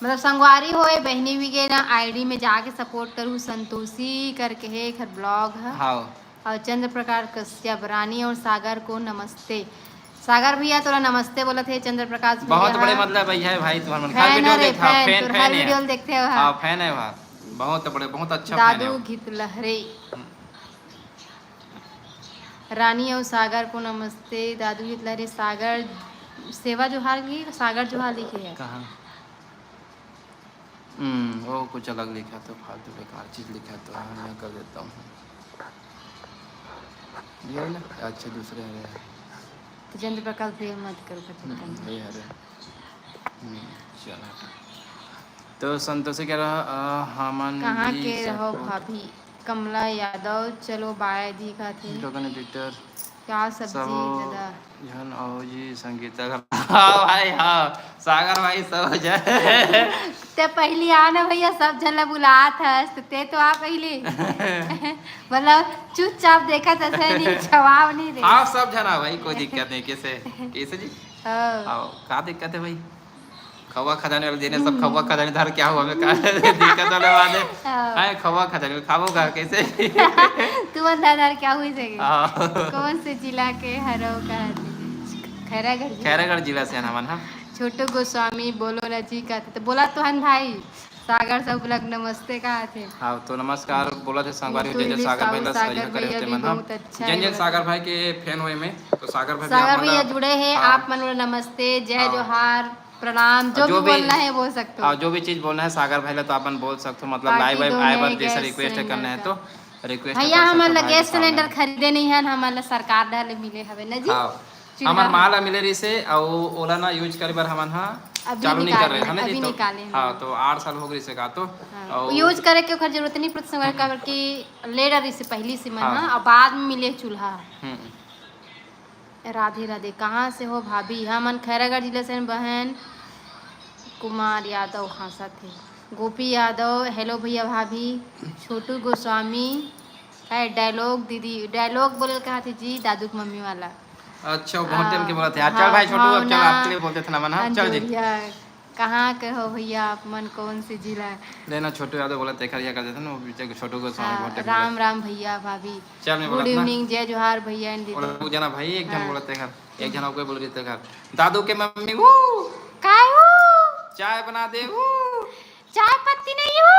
मतलब संगवारी होए, बहिनी भी के ना ID में जाके support करू। संतोषी करके हे, एकर blog ह। हाँ। और चंद्र प्रकाश कश्यप, रानी और सागर को नमस्ते। सागर भैया तोला नमस्ते बोलत हे, चंद्र प्रकाश भैया बहुत बड़े ह। मतलब भैया है भाई, तुम्हार मन हर fan video हरे, देखा, fan, fan, तोर fan हर है। Video ल देखथे हो, हाँ। हाँ, fan है वहाँ। बहुत बड़े, बहुत अच्छा fan है दादू वो। घितलहरे। हम्म। रानी और सागर को नमस्ते। दादू घितलहरे, सागर सेवा जोहार लिखे, सागर जोहार लिखे है। कहाँ? हम्म, वो कुछ अलग लिखा तो, फालतू बेकार चीज लिखा तो, हाँ, मैं कर देता हूँ। ये ना, अच्छा, दूसरे आ रहे हैं। तो चंद्र प्रकाश भैया मत करो, कट हम्म, कट। ये आ रहे। हम्म, चलो। तो संतोषी कह रहा, अ, हमन कहाँ भी के रहो support। भाभी? कमला यादव, चलो bye दी का थे। गगन editor। क्या सब्जी सबो दादा? झन आओ जी संगीता घर। हाँ भाई, हाँ, सागर भाई, सब झन। ते पहली आ ना भैया, सब झन ला बुलात हस, तो ते तो आ पहली। मतलब चुपचाप देखत हस, नहीं जवाब नहीं दे। हाँ, सब झन आ भाई, कोई दिक्कत नहीं। कैसे, कैसे जी? हाँ। आओ, का दिक्कत है भाई? खवा खजाने वाले दिन है, सब खवा खजाने धर क्या हुआ मैं का दिक्कत वाले बात है। हाँ। हैं, खवा खजाने खाबो का कैसे? तुमन धर धर क्या हुई सके? हाँ। कौन से जिला के हरो का? खैरागढ़ जिला। खैरागढ़ जिला से हन हमन, हाँ। छोटू गोस्वामी बोलो ना जी का, तो बोला तो हन भाई। सागर साहू बोला नमस्ते कहा थे। हाँ, तो नमस्कार बोला थे संगवारी हो, मुतु जय जय दिलीप सागर साहू, भाई ला, सही सागर करे भैया होते भी मन, हाँ। बहुत अच्छा जय है जय बोला। सागर भाई के फैन होए में, तो सागर भाई भी सागर आप मन भैया ला, जुड़े हैं, हाँ। आप मन ला नमस्ते, जय हाँ। जोहार, प्रणाम, जो जो भी भी, बोलना है बोल सकते हो। हाँ, जो भी चीज बोलना है सागर भाई ला तो आप मन बोल सकते हो, मतलब पार्टी लाइव वाइव दो आए नए बार जैसे गैस रिक्वेस्ट सिलेंडर करना है का। तो रिक्वेस्ट भैया कर हमन ला सकते हो भाई गैस सामने। सिलेंडर खरीदे नहीं है, हमन ला सरकार डहार ले मिले हवे ना जी। हाँ, चूल्हा। हमार माँ ला मिले रहिसे, अउ ओला ना यूज करे बर हमन हा अभी चालू नहीं कर निकाले रहे हैं, है ना जी, अभी तो निकाले हैं। हाँ, तो आठ साल हो गए से का तो हाँ, अउ यूज करे के ओकर जरूरत नहीं पड़त संगवारी, काबर कि ले डरिस पहली से मन हाँ। हा, अब बाद में मिले चूल्हा। हम्म, राधे राधे, कहाँ से हो भाभी? हमन खैरागढ़ जिला से हन बहन। कुमार यादव हंसत हे। गोपी यादव, हेलो भैया भाभी। छोटू गोस्वामी, है डायलॉग दीदी, डायलॉग बोले कहा थे जी, दादू के मम्मी वाला। अच्छा, वो बहुत टाइम के हाँ, बोला थे। हाँ, चल हाँ, भाई छोटू, अब चल भावना आपके लिए बोलते थे ना मन, हाँ, चल जी। अंजोरिया, कहाँ के हो भैया आप मन, कौन से जिला? लेना छोटू यादव बोला तेखर या कर देते ना, वो पीछे छोटू गोस्वामी हाँ, बहुत टाइम राम राम भैया भाभी। चल, मैं गुड बोलत ना। इवनिंग, जय जोहार भैया एंड बोला दीदी। तू जाना भाई, एक जन हाँ। बोला तेखर, एक जन ओके बोल रही तेखर। दादू के मम्मी वो काय हो? चाय बना दे वो। चाय पत्ती नहीं हो।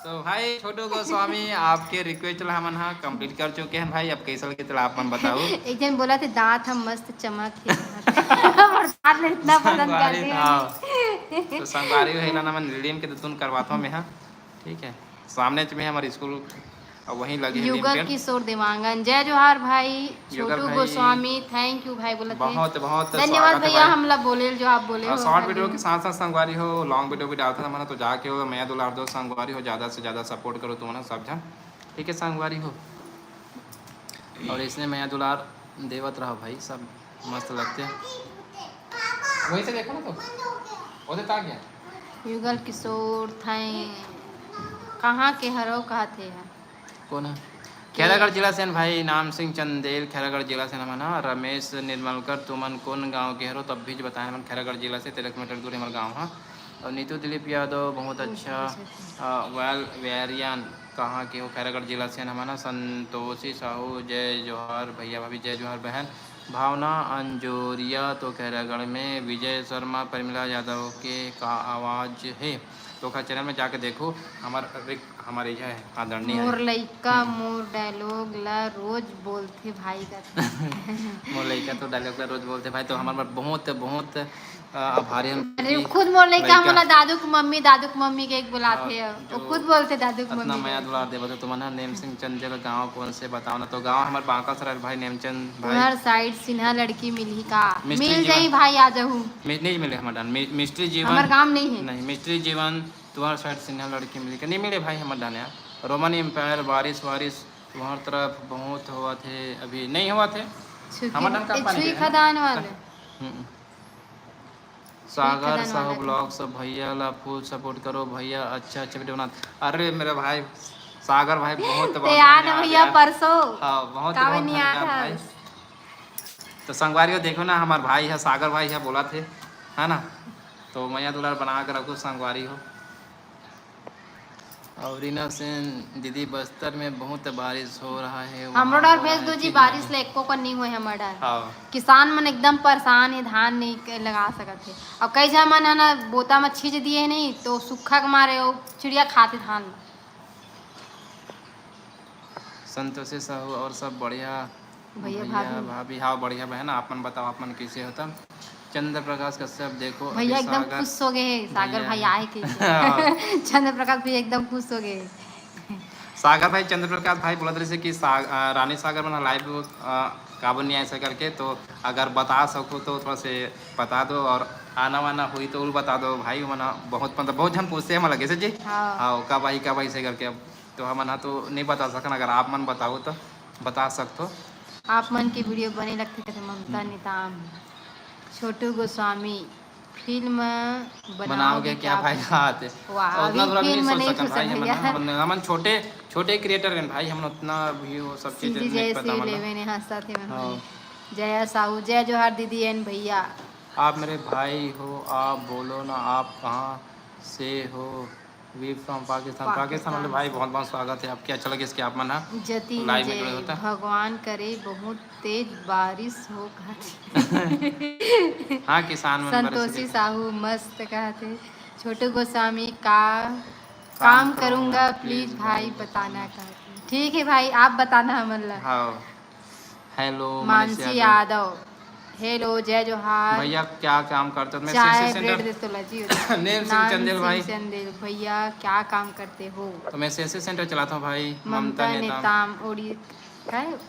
तो भाई छोटू गोस्वामी आपके रिक्वेस्ट ला हमन हा कंप्लीट कर चुके हैं भाई। अब कैसा लगे तो आप मन बताओ। एक जन बोला थे दांत हम मस्त चमक है। और दांत में इतना पसंद संगवारी, करते हैं। हाँ। तो संगवारी है ना मन रिडीम के तो तुन करवाता हूँ मैं, हाँ, ठीक है। सामने में हमारे स्कूल, अब वहीं लगे हैं युगल लिमिटेड। किशोर देवांगन, जय जोहार भाई। युगल छोटू भाई, गोस्वामी, थैंक यू भाई बोला थे। बहुत बहुत धन्यवाद स्वागत है भैया, भाई। हमला बोले जो आप बोले और हो। शॉर्ट वीडियो के साथ साथ संगवारी हो, लॉन्ग वीडियो भी डालता था मैंने, तो जाके हो मया दुलार दो संगवारी हो, ज़्यादा से ज़्यादा सपोर्ट करो तुम ना सब जन, ठीक है संगवारी हो। और इसने मया दुलार देवत रहो भाई, सब मस्त लगते हैं। वहीं से देखो ना तो, वो देता क्या? युगल किशोर, थैंक, कहाँ के हरो कहा थे यार? कौन है? खैरागढ़ जिला से हन भाई, नाम सिंह चंदेल, खैरागढ़ जिला से हमन हा। रमेश निर्मलकर, तुमन कौन गांव के हरो, तब भी बताए हमन, खैरागढ़ जिला से तेरह किलोमीटर दूर हमार गांव हा। और नीतू दिलीप यादव, बहुत अच्छा। वेल वेरियन, कहाँ के हो? खैरागढ़ जिला से हन हमन हा। संतोषी साहू, जय जोहार भैया भाभी, जय जोहार बहन। भावना अंजोरिया तो खैरागढ़ में। विजय शर्मा, परमिला यादव के का आवाज है? तो ओखर चैनल में जाके देखो, हमार रिक-, हमारे यह है आदरणीय मोर है। लइका मोर डायलॉग ला रोज बोलथे भाई का। मोर लइका तो डायलॉग ला रोज बोलथे भाई, तो हमारे बर बहुत बहुत अ, आभारी हम अरे कि खुद मोर लइका लइका हमला दादू के मम्मी, दादू के मम्मी के एक बुलाथे। हाँ, वो जो खुद बोलथे दादू के इतना मम्मी मया के। दुलार देवत हो तुमन ह। नेम सिंह चंदेल गांव कौन से बताओ ना, तो गांव हमार बांका सराय भाई नेमचंद भाई। तुम्हार साइड सिन्हा लड़की मिलही का? मिस्त्री मिल जीवन। जाई भाई, आ जाहू। मि-, नहीं मिले हमार डान। मि-, मिस्ट्री जीवन। हमार काम नहीं है। नहीं, मिस्ट्री जीवन तुम्हार साइड सिन्हा लड़की मिली के नहीं मिले भाई हमार डान यार। रोमन एम्पायर बारिश वारिश तुम्हार तरफ बहुत होवत है, अभी नहीं होवत है। छुई हमार डान का ए, पानी छुई है ना? खदान वाले। हम्म। सागर खदान साहू वाला ब्लॉग सब भैया ला फुल सपोर्ट करो भैया, अच्छा अच्छा वीडियो बना। अरे मेरे भाई सागर भाई बहुत ते बहुत याद धन्यवाद भैया यार। परसों। हाँ, बहुत कावे बहुत नहीं याद धन्यवाद है। भाई। तो संगवारी हो देखो ना, हमार भाई है सागर भाई है बोला थे, है ना, तो मया दुलार बना के रखो संगवारी हो। और रीना सेन दीदी, बस्तर में बहुत बारिश हो रहा है, हमरो वहाँ डर हो भेज रहा दो है जी, कि बारिश नहीं? ले एको कन नहीं होए हमर डर। हाँ। किसान मन एकदम परेशान है, धान नहीं क-, लगा सकत है। और कई झन मन है ना बोता में छींच दिए नहीं तो सूखा के मारे वो चिड़िया खाते धान ला। संतोषी साहू और सब बढ़िया? भैया भाभी। भाभी, हाँ बढ़िया बहन, आप मन बताओ आप मन कैसे हो तब? चंद्र प्रकाश कश्यप देखो अभी भैया एकदम सागर खुश हो गए हैं सागर भैया भाई है। आए के। चंद्र प्रकाश भैया एकदम खुश हो गए। सागर भाई, चंद्र प्रकाश भाई बोलत रहिसे कि सा-, अ, रानी सागर मन लाइव, अ, काबर नहीं आए से करके, तो अगर बता सको तो थोड़ा से बता दो, और आना वाना हुई तो वो बता दो भाई। मन बहुत मतलब बहुत झन पूछते हैं मन लगे से जी। हाँ। हाँ, कब आई कब आई से करके, अब तो हमन हा तो नहीं बता सकन, अगर आप मन बताओ तो बता सकथो। आप मन के वीडियो बने लगथे कथे ममता नेताम। छोटू गोस्वामी फिल्म बनाओगे क्या भाई? हाँ, ते- वाह, और उतना अभी थोड़ा भी नहीं फिल्म सोच नहीं सकन कर भाई, सकन हमन भैया। हमन हमन छोटे छोटे क्रिएटर हैं भाई, हमन उतना भी वो सब चीजें सीजी नहीं जय पता श्री मतलब। लेवे ने हंसत हे मन हाँ। में। जया साहू, जय जोहार दीदी एन भैया। आप मेरे भाई हो, आप बोलो ना आप कहाँ से हो? V from Pakistan. पाकिस्तान वाले भाई बहुत बहुत स्वागत है आपके। अच्छा लगे इसके आप मन हा जतिन लाइव में जय, जुड़े होता। भगवान करे बहुत तेज बारिश हो कहत। हाँ, किसान मन बर संतोषी साहू मस्त कहत हे। छोटू गोस्वामी का काम करूंगा, please भाई बताना। का ठीक है भाई, आप बताना हमन ला। हाँ। हेलो, मानसी यादव। हेलो, जय जोहार। भैया, क्या काम करते हो? मैं चाय ब्रेड दे तोला जी। नेम सिंह चंदेल भाई। चंदेल भैया, क्या काम करते हो? तो मैं सीएससी सेंटर चलाता हूँ भाई। ममता नेताम।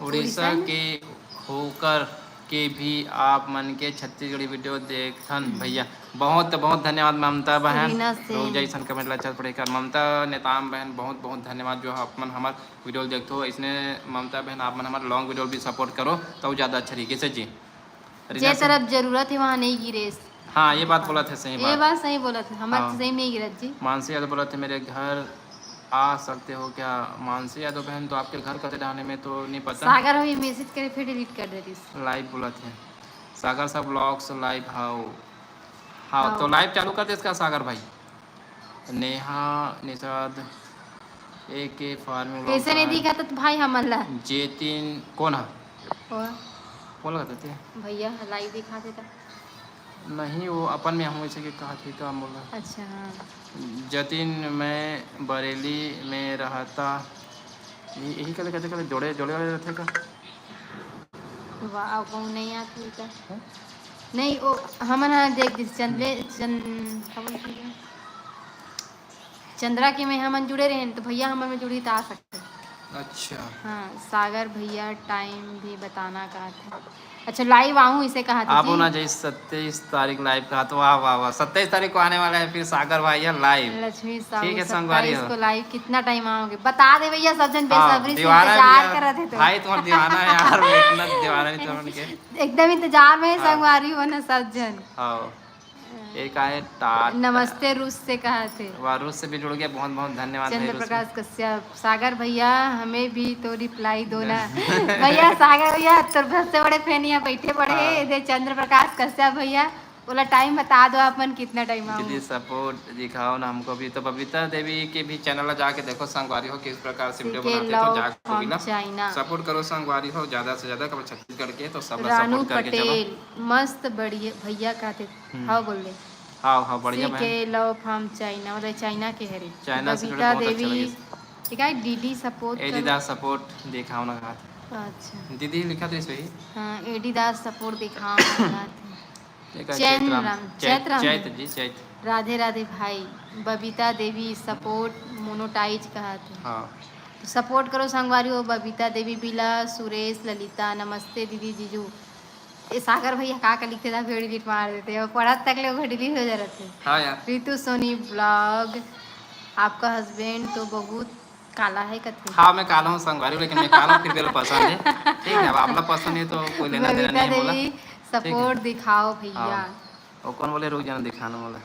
उड़ीसा के होकर के भी आप मन के छत्तीसगढ़ी वीडियो देखथन भैया। बहुत बहुत धन्यवाद ममता बहन। जैसन कमेंट ला चल पड़े कर। ममता नेताम बहन, बहुत बहुत धन्यवाद जो आप मन हमर वीडियो देखथो। इसने ममता बहन, आप मन हमर लॉन्ग वीडियो भी सपोर्ट करो तो ज्यादा अच्छा रही। कैसे जी? जे तरफ जरूरत है वहाँ नहीं गिरे। हाँ, ये बात बोला थे, सही ये बात। बात सही बोला थे, हमारे हाँ। सही नहीं गिरत जी। मानसी यादव बोला थे, मेरे घर आ सकते हो क्या? मानसी यादव बहन, तो आपके घर कते डालने में तो नहीं पता। सागर हो ये मैसेज करे, फिर डिलीट कर देती। लाइव बोला थे सागर साहब, ब्लॉग्स लाइव हाउ। हाँ, तो लाइव चालू कर दे इसका सागर भाई। नेहा निषाद, ए के फार्म कैसे नहीं दिखा तो भाई हमन ला? जेतिन कौन है? कौन लगता थे? भैया लाइव दिखा देता। नहीं, वो अपन में हम वैसे के कहा थे का बोला। अच्छा, हाँ। जतिन, मैं बरेली में रहता। यही कले कहते कले जोड़े जोड़े वाले रहते का? वाह, वो नहीं आती का? हाँ? नहीं, वो हमन हा देख दिस चंद्रे चंद चंद्रा के में हमन जुड़े रहेन तो भैया हमन में जुड़ी त आ सकते। अच्छा। हाँ, सागर भैया टाइम भी बताना कहा था। अच्छा, लाइव आहूँ इसे कहा था आबो जी। ना जाई सत्ताईस तारीख लाइव कहा तो वाह वाह वाह, सत्ताईस तारीख को आने वाला है फिर सागर भाई है लाइव। लक्ष्मी साहू ठीक है, संगवारी सत्ताईस हो। को लाइव कितना टाइम आओगे बता दे भैया, सब जन हाँ, बेसब्री से दीवाना इंतजार भैया, कर रहे थे तो। भाई तुम्हारा दीवाना है यार, मैं इतना दीवाना नहीं था उनके। एकदम इंतजार में है हाँ। संगवारी हो ना सब जन। हाँ। एक आए टाटा। नमस्ते रूस से कहा थे। वाह, रूस से भी जुड़ गया, बहुत बहुत धन्यवाद भाई चंद्र रूस प्रकाश कश्यप। सागर भैया हमें भी तो रिप्लाई दो ना। भैया सागर भैया तोर सबसे बड़े फैन यहाँ बैठे पड़े हाँ। दे चंद्र प्रकाश कश्यप भैया। बोला टाइम बता दो अपन कितना टाइम आओ। दीदी सपोर्ट दिखाओ ना हमको भी। तो बबीता देवी के भी चैनल ला जाके देखो संगवारी हो किस प्रकार से वीडियो बनाते हैं, तो जाके भी ना चाइना। सपोर्ट करो संगवारी हो ज्यादा से ज्यादा, कब छत्तीसगढ़ के तो सब ला रानू सपोर्ट करके चलो। पटेल मस्त बढ़िया भैया कहते हम्म। हाँ बोल दे। हाँ हाँ बढ़िया बहन। के लव फ्रॉम चाइना, मतलब चाइना के हरे। चाइना से बबीता बहुत अच्छा देवी लगे। ठीक है डीडी सपोर्ट एडी करो। दास सपोर्ट दिखाओ ना कहा था। अच्छा दीदी लिखा तो इस वही। हाँ एडी दास सपोर्ट दिखाओ ना कहा था। एक है चैन चैत राम। राम, चैत चैत राम। चैत जी चैत। राधे राधे भाई। बबीता देवी सपोर्ट मोनोटाइज कहा थे। हाँ। तो सपोर्ट करो संगवारी हो बबीता देवी बिला सुरेश ललिता। नमस्ते दीदी जीजू। ए सागर भैया का का लिखते था फिर डिलीट मार देते हैं, पढ़त तक ले वो डिलीट हो जा रहे थे। हाँ यार। रितु सोनी ब्लॉग। आपका हस्बैंड तो बहुत काला है कथे। हाँ मैं काला हूँ संगवारी, लेकिन मैं काला हूँ फिर भी पसंद है। ठीक है, अब आपला पसंद है तो कोई लेना देना बबीता नहीं है बोला। देवी ठीक है। सपोर्ट दिखाओ भैया। हाँ। वो कौन बोले रुक जाना दिखाना बोला।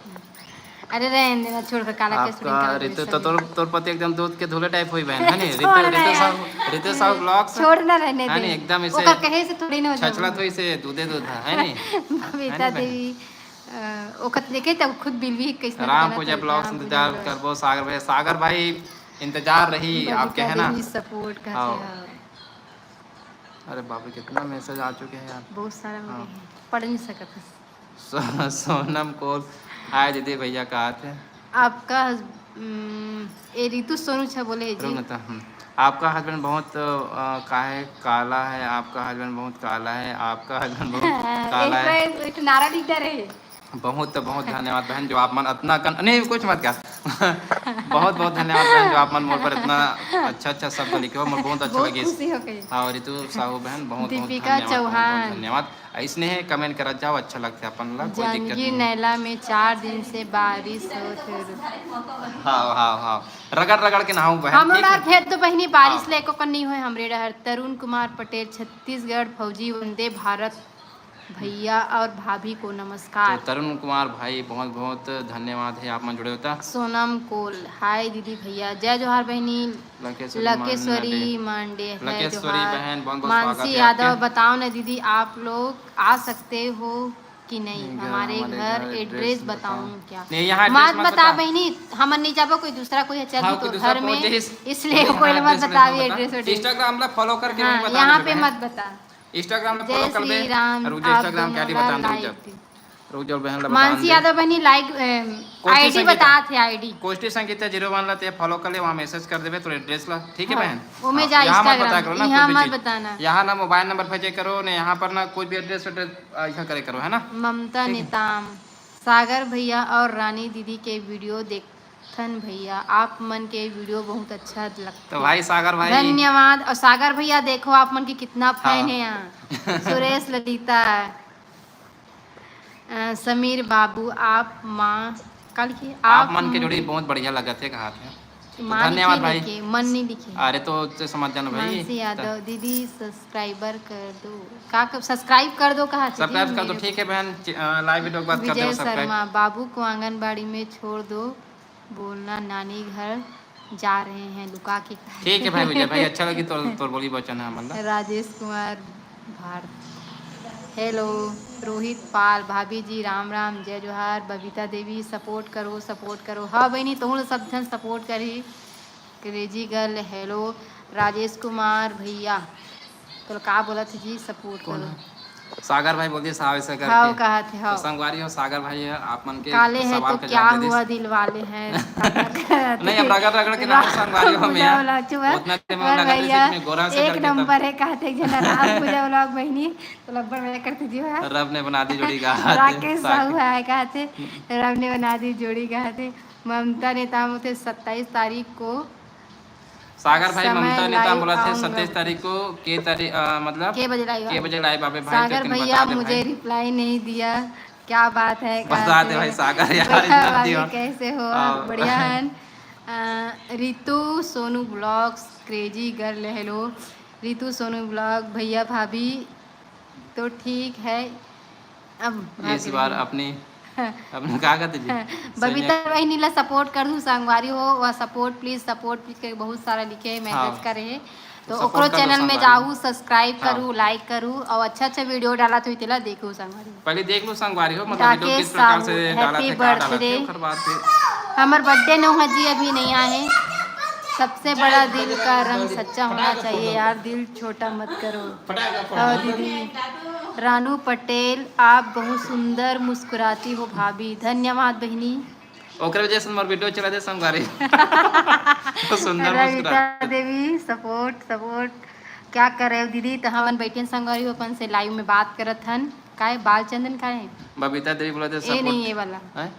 अरे रहने देना छोड़ कर काला कैसे आपका दिखा रहे रितु तो हैं? तोर तोर पति एकदम दूध के धुले टाइप हुई बहन है नहीं रितु छोड़ ना रितु यार। साहू रितु साहू ब्लॉग्स छोड़ ना रहने है दे। नहीं एकदम इसे ओकर कहे से थोड़ी ना हो छछला जाए। तो इसे दूधे दूध है है नहीं बबीता है नहीं बहन? देवी अ, ओकर देखे तब खुद बिलवी कैसे राम पूजा ब्लॉग्स इंतजार करबो सागर भाई। सागर भाई इंतजार रही आपके है ना। सपोर्ट का हाँ। अरे बाप रे कितना मैसेज आ चुके हैं यार। बहुत सारा हो हाँ। गए हैं पढ़ नहीं सकत है। सो, सोनम कौल हाय दीदी भैया कहा थे। आपका हस- उम, ए रितु सोनू छा बोले है जी। रुक ना तो, हम्म। आपका हस्बैंड बहुत अ, काहे काला है, आपका हस्बैंड बहुत काला है, आपका हस्बैंड बहुत काला है। एक, एक नारा लिख दे रहे। बहुत बहुत धन्यवाद बहन जो आप मन अतना कन नहीं कुछ मत कहा। बहुत बहुत धन्यवाद बहन जो आप मन मोर पर इतना अच्छा अच्छा शब्द लिखे हो, मोर बहुत अच्छा बहुत लगे। खुशी हो गई। हाँ रितु साहू बहन बहुत बहुत दीपिका धन्यवाद, बहुत बहुत चौहान। धन्यवाद। इसने कमेंट करा जाओ, अच्छा लगता है अपन ला, कोई दिक्कत जानगी नहीं। नैला में चार दिन से बारिश होत हे। हाँ हाँ हाँ, रगड़ रगड़ के नहाऊं बहन, हम ठीक लोग है? भेज दो बहनी, बारिश हाँ। लेको कर नहीं होए हमरे डहर। तरुण कुमार पटेल, छत्तीसगढ़ फौजी, वंदे भारत भैया और भाभी को नमस्कार। तो तरुण कुमार भाई बहुत बहुत धन्यवाद है आप मन जुड़े होता। सोनम कोल हाय दीदी भैया, जय जोहार बहनी। लकेश्वरी लकेश्वरी मांडे। मांडे, है लकेश्वरी जोहार। बहन, बहुत बहुत स्वागत मानसी है यादव, आपके। बताओ ना दीदी, आप लोग आ सकते हो कि नहीं? नहीं, हमारे हमारे घर घर एड्रेस एड्रेस बताऊं बताओ। क्या? नहीं, यहाँ एड्रेस मत मत बता बता। बहनी, हमन नहीं जाबो, कोई दूसरा कोई चल हाँ, तो कोई दूसरा घर पहुंच में, जाइस। इसलिए हाँ, कोई मत एड्रेस बता भी बताओ। एड्रेस वेड्रेस। Instagram ला फॉलो करके हाँ, नहीं बताना यहाँ पे बहन। मत बता। Instagram ला जय फॉलो कर श्री दे। राम, रुक जा, आप Instagram के दोनों आईडी ला बताना, रुक जा। Like they. रुक जाओ बहन ला, बता मानसी दे। यादव बहनी लाइक, अम, कोशिश आईडी संगीता। बतात हे, आईडी। कोशिश संगीता जीरो वन ला ते फॉलो कर ले, वहाँ मैसेज कर देबे तोर एड्रेस ला, ठीक है हाँ, बहन? ओमे हाँ, जा यहाँ मत Instagram, बताया करो ना, यहाँ कोई भी मत चीज। बताना। यहाँ ना मोबाइल नंबर भेजे करो, ना यहाँ पर ना कोई भी एड्रेस, एड्रेस ऐसा करे करो, है ना? ममता ठीक है। नेताम, सागर भैया और रानी दीदी के वीडियो देखथन भैया, आप मन के वीडियो बहुत अच्छा लगता। तो भाई सागर भाई। धन्यवाद। और सागर भैया देखो आप मन के कितना फैन हाँ। है यहाँ। सुरेश ललिता, अ, समीर बाबू, आप माँ, का लिखे? आप आप मन के म-, जोड़ी बहुत बढ़िया लगत हे, कहा थे। तो माँ धन्यवाद लिखे, भाई। लिखे, मन नहीं लिखे। अरे तो उससे समझ जाना भाई। मानसी यादव, दीदी सब्सक्राइबर कर दो। का कर, सब्सक्राइब कर दो, कहा थे जी, सब्सक्राइब कर दो, मेरे ठीक है बहन। चि-, अ, लाइव वीडियो के बाद कर विजय देना सब्सक्राइब। शर्मा, बाबू को आंगनबाड़ी में छोड़ दो, बोलना नानी घर जा रहे हैं लुका के। ठीक है भाई विजय भाई, अच्छा लगी तोर, तोर बोली वचन है हमन ला। राजेश कुमार भारत, हेलो। रोहित पाल, भाभी जी राम राम, जय जोहार। बबीता देवी, सपोर्ट करो, सपोर्ट करो। हाँ बहनी, तहूँ ला सब झन सपोर्ट करही। Crazy girl, hello. Rajesh Kumar भैया, तो का बोलत हे जी, सपोर्ट कौन करो। है? सागर भाई बोल दिए, सावे से करके। हाँ, कहा थे, हाँ। तो संगवारी हो, सागर भाई है, आप मन के काले हैं सवाल तो का क्या जवाब दे दिस। हुआ, दिल वाले हैं। नहीं, अब रगड़ रगड़ के नाम संगवारी हो, राम भैया। पूजा वाला, चुप है। उतना ते में पर लगा दे भैया, इसमें गोरा से एक करके तब नंबर है, कहते हैं, जना राम पूजा वाला बहनी, तो लब्बर भैया करते जी है। रब ने बना दी जोड़ी का। राकेश सागर। साहू है, कहते, रब ने बना दी जोड़ी, कहते। ममता नेताम होते सत्ताईस तारीख को सागर भाई, समय ममता नेताम लाई बोला थे आऊंगा। सत्ताईस तारीख को, के तारीख, अ, मतलब, के बजे लाई के आऊंगा? बजे लाई बाबे भाई, सागर तो तुम भैया बता दे मुझे भाई। रिप्लाई नहीं दिया, क्या बात है, बता कहाँ दे से? भाई सागर यार, भैया इतना भाभी दिया। कैसे हो आप? हाँ। बढ़िया है। अ, रितु Sonu blogs, crazy girl, hello. रितु सोनू ब्लॉग, भैया भाभी तो ठीक है। अब इस बार अपनी, अपनी का कहते जी? बबीता बहिनी ला सपोर्ट कर दू संगवारी हो, वह सपोर्ट प्लीज, सपोर्ट प्लीज करके बहुत सारा लिखे हे, मैसेज हाँ। करे हे। तो support ओकरो कर दो चैनल में संगवारी। जाहू, सब्सक्राइब हाँ। करू, लाइक करू और अच्छा अच्छा वीडियो डालत होही तेला देखू संगवारी। पहले देख लो संगवारी हो, मतलब वीडियो राकेश किस प्रकार साहू, से डालत happy हे, का डालत हे, birthday। ओकर बाद फिर हमर बर्थडे नोहे जी, अभी नहीं आए हे। सबसे बड़ा दिल का रंग सच्चा होना चाहिए यार, दिल छोटा मत करो। हाँ दीदी। रानू पटेल, आप बहुत सुंदर मुस्कुराती हो भाभी। धन्यवाद बहिनी। ओकरे वजह से हमार वीडियो चला दे संगवारी। तो सुंदर रविता मुस्कुरा। देवी, सपोर्ट, सपोर्ट। क्या कर रहे हो दीदी? तो हमन बैठे संगवारी हो, अपन से लाइव में बात करत हन। काय बाल चंदन काय है? बबीता देवी बोला थे ए सपोर्ट। नहीं, ये वाला। हैं?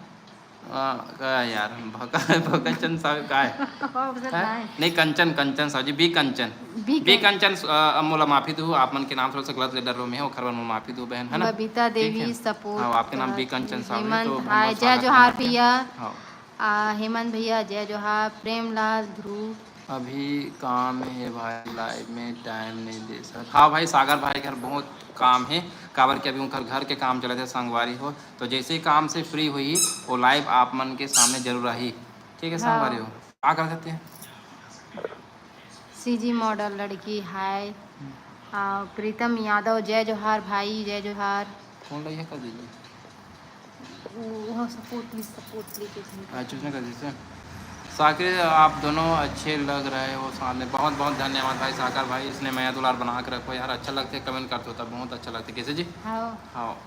आ, का यार, भका-, भकचन साहू का है? ऑप्शन हैं? ना है। नहीं, कंचन, कंचन साहू जी, बी कंचन। बी बी कंचन। कंचन, अ, अब मोला माफी दू, आप मन के नाम थोड़ा सा गलत ले डरो में है, ओखर बर मोला माफी दू बहन, है ना? बबीता ठीक देवी है? सपोर्ट हाँ, आपके नाम बी करत कंचन हे। साहू है, तो हेमंत, हाय, बहुत जय स्वागत है जोहार आपके। भैया। हाँ। आ, हेमंत भैया, जय जोहार। प्रेमलाल ध्रुव। अभी काम हे भाई, लाइव में टाइम नहीं दे सकत। हाँ भाई, सागर भाई घर बहुत काम हे, काबर कि अभी उनकर घर के काम चलत हे संगवारी हो। तो जैसे ही काम से फ्री होही, वो लाइव आप मन के सामने जरूर आही। ठीक है हाँ। संगवारी हो, का कर सकते हैं? सीजी मॉडल लड़की, हाय। हम्म। आ, प्रीतम यादव, जय जोहार भाई, जय जोहार। फोन लइहे कर दीजिए। वो, वो सपोर्ट प्लीज, सपोर्ट प्लीज। हाँ, चूज ना कर दीजिए। साकिर, आप दोनों अच्छे लग रहे हो साथ में। बहुत बहुत धन्यवाद भाई सागर भाई, इसने मया दुलार बना के रखो यार। अच्छा लगते, कमेंट करते हो तब बहुत अच्छा लगते। कैसे जी? हाँ। हाँ।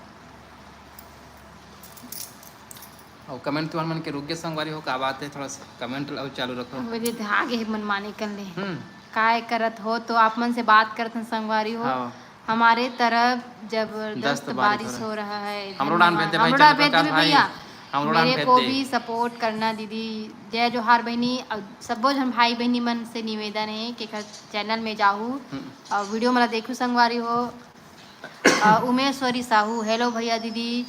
और कमेंट तुम्हारे मन के रुक गए संगवारी हो, का बात है? थोड़ा सा कमेंट अब चालू रखो। बोले थे, आगे मनमानी कर ले। हम्म। काय करत हो? तो आप मन से बात करत हन संगवारी हो। हाँ। हमारे तरफ जबरदस्त दस्त बारिश बारिश हो हो रहा है। हमरो डान भेज दे भाई, हमरो डान भेज दे भैया। हमरो डान मेरे भेज को दे। भी सपोर्ट करना दीदी। जय जोहार बहनी, और सबो झन भाई बहनी मन से निवेदन है कि एकर चैनल में जाहू हम्म। और वीडियो मला देखू संगवारी हो। आ, उमेश्वरी साहू, हेलो भैया दीदी,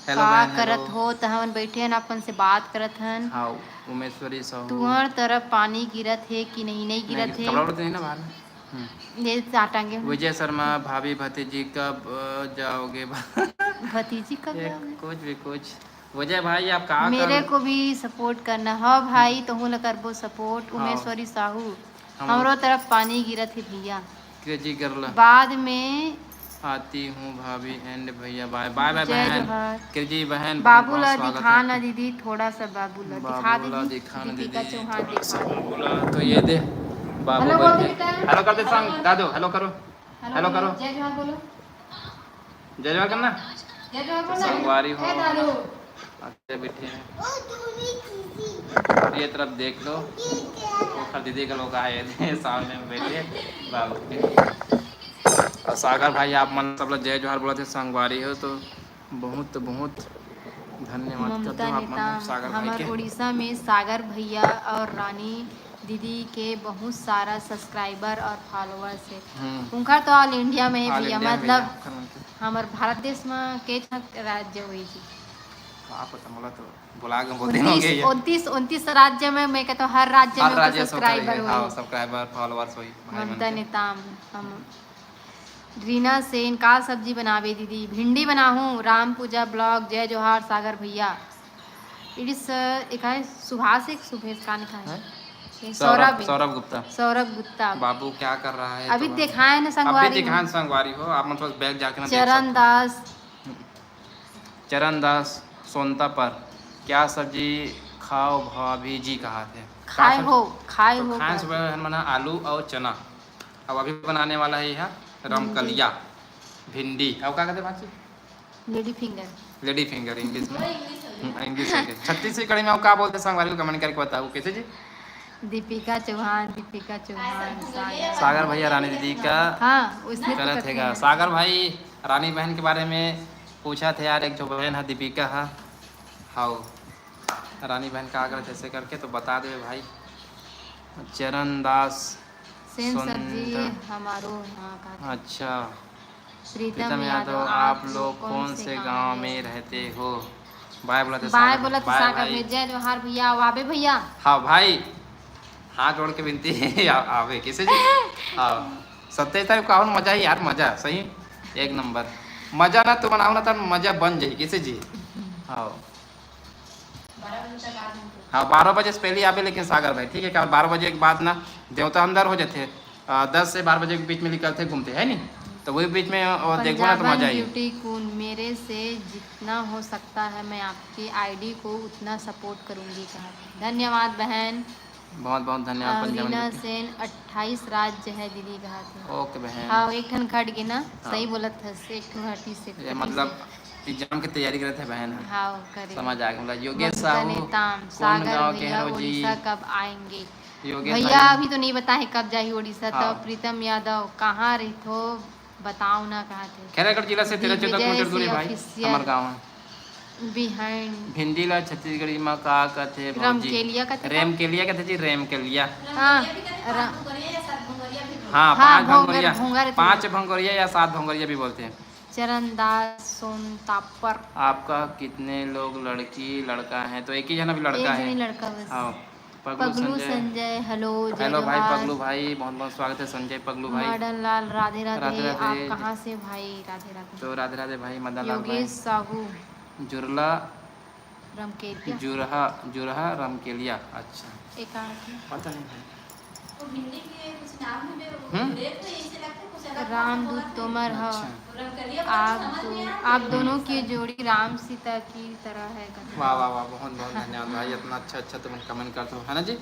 हेलो का बहन, करत हेलो। हो? त हमन बैठे हन, अपन से बात करत हन। हाँ, उमेश्वरी साहू। तुहर तरफ पानी गिरत हे कि नहीं? नहीं गिरत नहीं, हे। कपड़ा उड़ाते नहीं ना बाहर में। हम्म। ये चार टांगे हन। विजय शर्मा, भाभी भतीजी कब, अ, जाओगे? भतीजी कब ये जाओगे? कुछ भी कुछ। विजय भाई, आप कहाँ मेरे का को भी सपोर्ट करना। हाँ भाई, तहूँ ला करबो सपोर्ट। हाँ। उमेश्वरी साहू, हम हमरो तरफ पानी गिरत हे भैया। Crazy girl. बाद में आती हूँ भाभी and भैया, बाय बाय बाय जय बहन। जोहार। क्रेजी बहन, बाबू बहुत ला बहुत स्वागत दिखा है। ना दीदी, थोड़ा सा बाबू ला दिखा बाबू ला दीदी। दिखा ना दीपिका दीदी। चौहान दिखा। बाबू ला तो ये दे। बाबू हेलो बोल बोल दे। दे बेटा। हेलो कर दे संग, दादू, हेलो करो। हेलो हेलो बोलो, करो। जय जोहार बोलो। जय जोहार करना। संगवारी हो, अकेले बैठे हैं। और ये तरफ देख लो, ओखर दीदी के लोग आए थे सामने में बैठे बाबू के। और सागर भाई, आप मन सब ला जय जोहार बोलत हे। संगवारी हो तो बहुत बहुत धन्यवाद करत हँव आप मन सागर भाई के। उड़ीसा में सागर भैया और रानी दीदी के बहुत सारा subscriber और followers हे। हम्म। उनकर तो all India में हे भैया, मतलब हमर भारत देश में के राज्य होही जी? का पता, मोला तो भुला गे, बहुत दिन हो गे। उनतीस, उनतीस राज्य में, मैं कहत हँव हर राज्य में उनकर subscriber होही। हाँ, subscriber, followers होही भाई मन के। ममता नेताम, हम रीना सेन, का सब्जी बनाबे दीदी? भिंडी बनाहूँ। राम पूजा vlog, जय जोहार सागर भैया। It is, uh, एक है सुभाष, एक सुभेश, का लिखा है? हैं? ये सौरभ, सौरभ गुप्ता। सौरभ गुप्ता। बाबू क्या कर रहा है? अभी तो दिखाए ना संगवारी हो। अभी दिखाए ना संगवारी हो, आप मन थोड़ा back जाके ना देख सकते हो। चरण दास। चरण दास सोनता पर, क्या सब्जी खाओ भाभी जी कहा थे? खाए हो, खाए तो हो खाए सुबह हन मना आलू और चना। अब अभी बनाने वाला है यह रमकलिया, भिंडी, और क्या कहते हैं भाजी? Lady finger। Lady finger English में। हम्म, English में। छत्तीसगढ़ी में आप का बोलते हैं संगवारी को comment करके बताओ, कैसे जी? दीपिका चौहान, दीपिका चौहान, सागर। सागर भैया रानी दीदी का हाँ, उसने तो करत करते हेगा। हैं। सागर भाई रानी बहन के बारे में पूछत हे यार, एक जो बहन है दीपिका है, हाउ रानी बहन का आगरा जैसे करके तो बता दे भाई। चरण दास सेन सर जी, सोनता। हमारो हाँ का अच्छा। प्रीतम यादव, आप लोग कौन से गांव में रहते हो? बाय बोलत हे बाय सागर, बोलत हे बाय सागर भाई। में। जय जोहार भैया, आबे भैया। हाँ भाई, हाथ जोड़ के विनती हे, आ-, आबे, कैसे जी? हाँ, सत्ताईस तारीख को आओ ना, मजा ही यार, मजा, सही, एक नंबर। मजा ना तो मनाओ ना, तब मजा बन जाही, कैसे जी? हाँ। हाँ, बारह बजे से पहले आबे, लेकिन सागर भाई, ठीक है, क्या बारह बजे के बाद ना देवता अंदर हो जाते हैं, अ, दस से बारह बजे के बीच में निकलते घूमते हैं, नहीं? तो वही बीच में, अ, देखो ना तो पंजाबन मजा ही। ब्यूटी क्वीन, मेरे से जितना हो सकता है मैं आपकी आईडी को उतना सपोर्ट करूंगी, कहा था। धन्यवाद बहन। बहुत बहुत धन्यवाद अ, पंजाबन रीना ब्यूटी। सेन, अट्ठाईस राज्य है दीदी, कहा था। ओके बहन। हाँ, एक ठन घट गे ना, हाँ। सही बोलत हस, एक ठो हटिस, एक ये ठो मतलब हटिस। एग्जाम के तैयारी करत हे बहन ह। हाँ, करे। समझ आ गे, मतलब योगेश ममता साहू, नेताम, कौन सागर गाँव के भैया, हरो जी? उड़ीसा कब आएंगे? योगेश भैया भाई। अभी तो नहीं बताए कब जाही उड़ीसा, हाँ। तो प्रीतम यादव कहाँ रहिथो बताओ ना, कहा थे। खैरागढ़ जिला से तेरह चौदह दिग्विजय किलोमीटर दूर है भाई, official। हमार गाँव है। Behind। भिंडी ला छत्तीसगढ़ी मा का कथे भौजी? रमकेलिया कथे का? रेमकेलिया कथे जी, रेमकेलिया। हाँ, रा- हाँ, हाँ, पाँच भोंगर, भंगोरिया, भोंगर कथे। पाँच भंगोरिया या सात भंगोरिया भी बोलते हैं। चरणदास सोनतापर। आपका कितने लोग लड़की लड़का है? तो एक ही जना भी लड़का एक है। जने लड़का बस। हाँ, पगलू पगलू संजय। संजय, हेलो, जय हेलो भाई जोहार। पगलू भाई, बहुत बहुत स्वागत है संजय पगलू भाई। मदन लाल, राधे राधे। राधे राधे। आप कहाँ से भाई? राधे राधे। तो राधे राधे भाई मदन लाल भाई। योगेश साहू। जुरला रमकेलिया। जुरहा, जुरहा रमकेलिया, अच्छा। एक आदमी। पता नहीं भाई। वो हिंदी के कुछ नाम है, वो हम्म? रेप में ऐसे लगते हैं, कुछ अलग बात रामदूत बोलते हैं। तोमर ह। अच्छा। रमकेलिया वाला आप समझ दो, में आ आप गया। दोनों की जोड़ी राम सीता की तरह है, कहते हैं। वाह, वाह, वाह, बहुत, बहुत धन्यवाद भाई, इतना अच्छा, अच्छा तुम comment करते हो, है ना जी?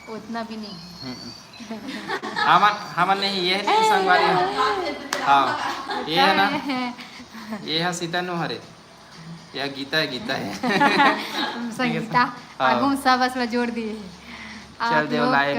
उतना भी नहीं। हम्म। हमन, हमन नहीं, ये है नहीं संगवारी। हाँ, ये है ना, ये है सीता नो हरे। या गीता है, गीता है। हम संगीता, हाँ। आगू में सब असला जोड़ दिए हैं। चल आप देव लोग live में।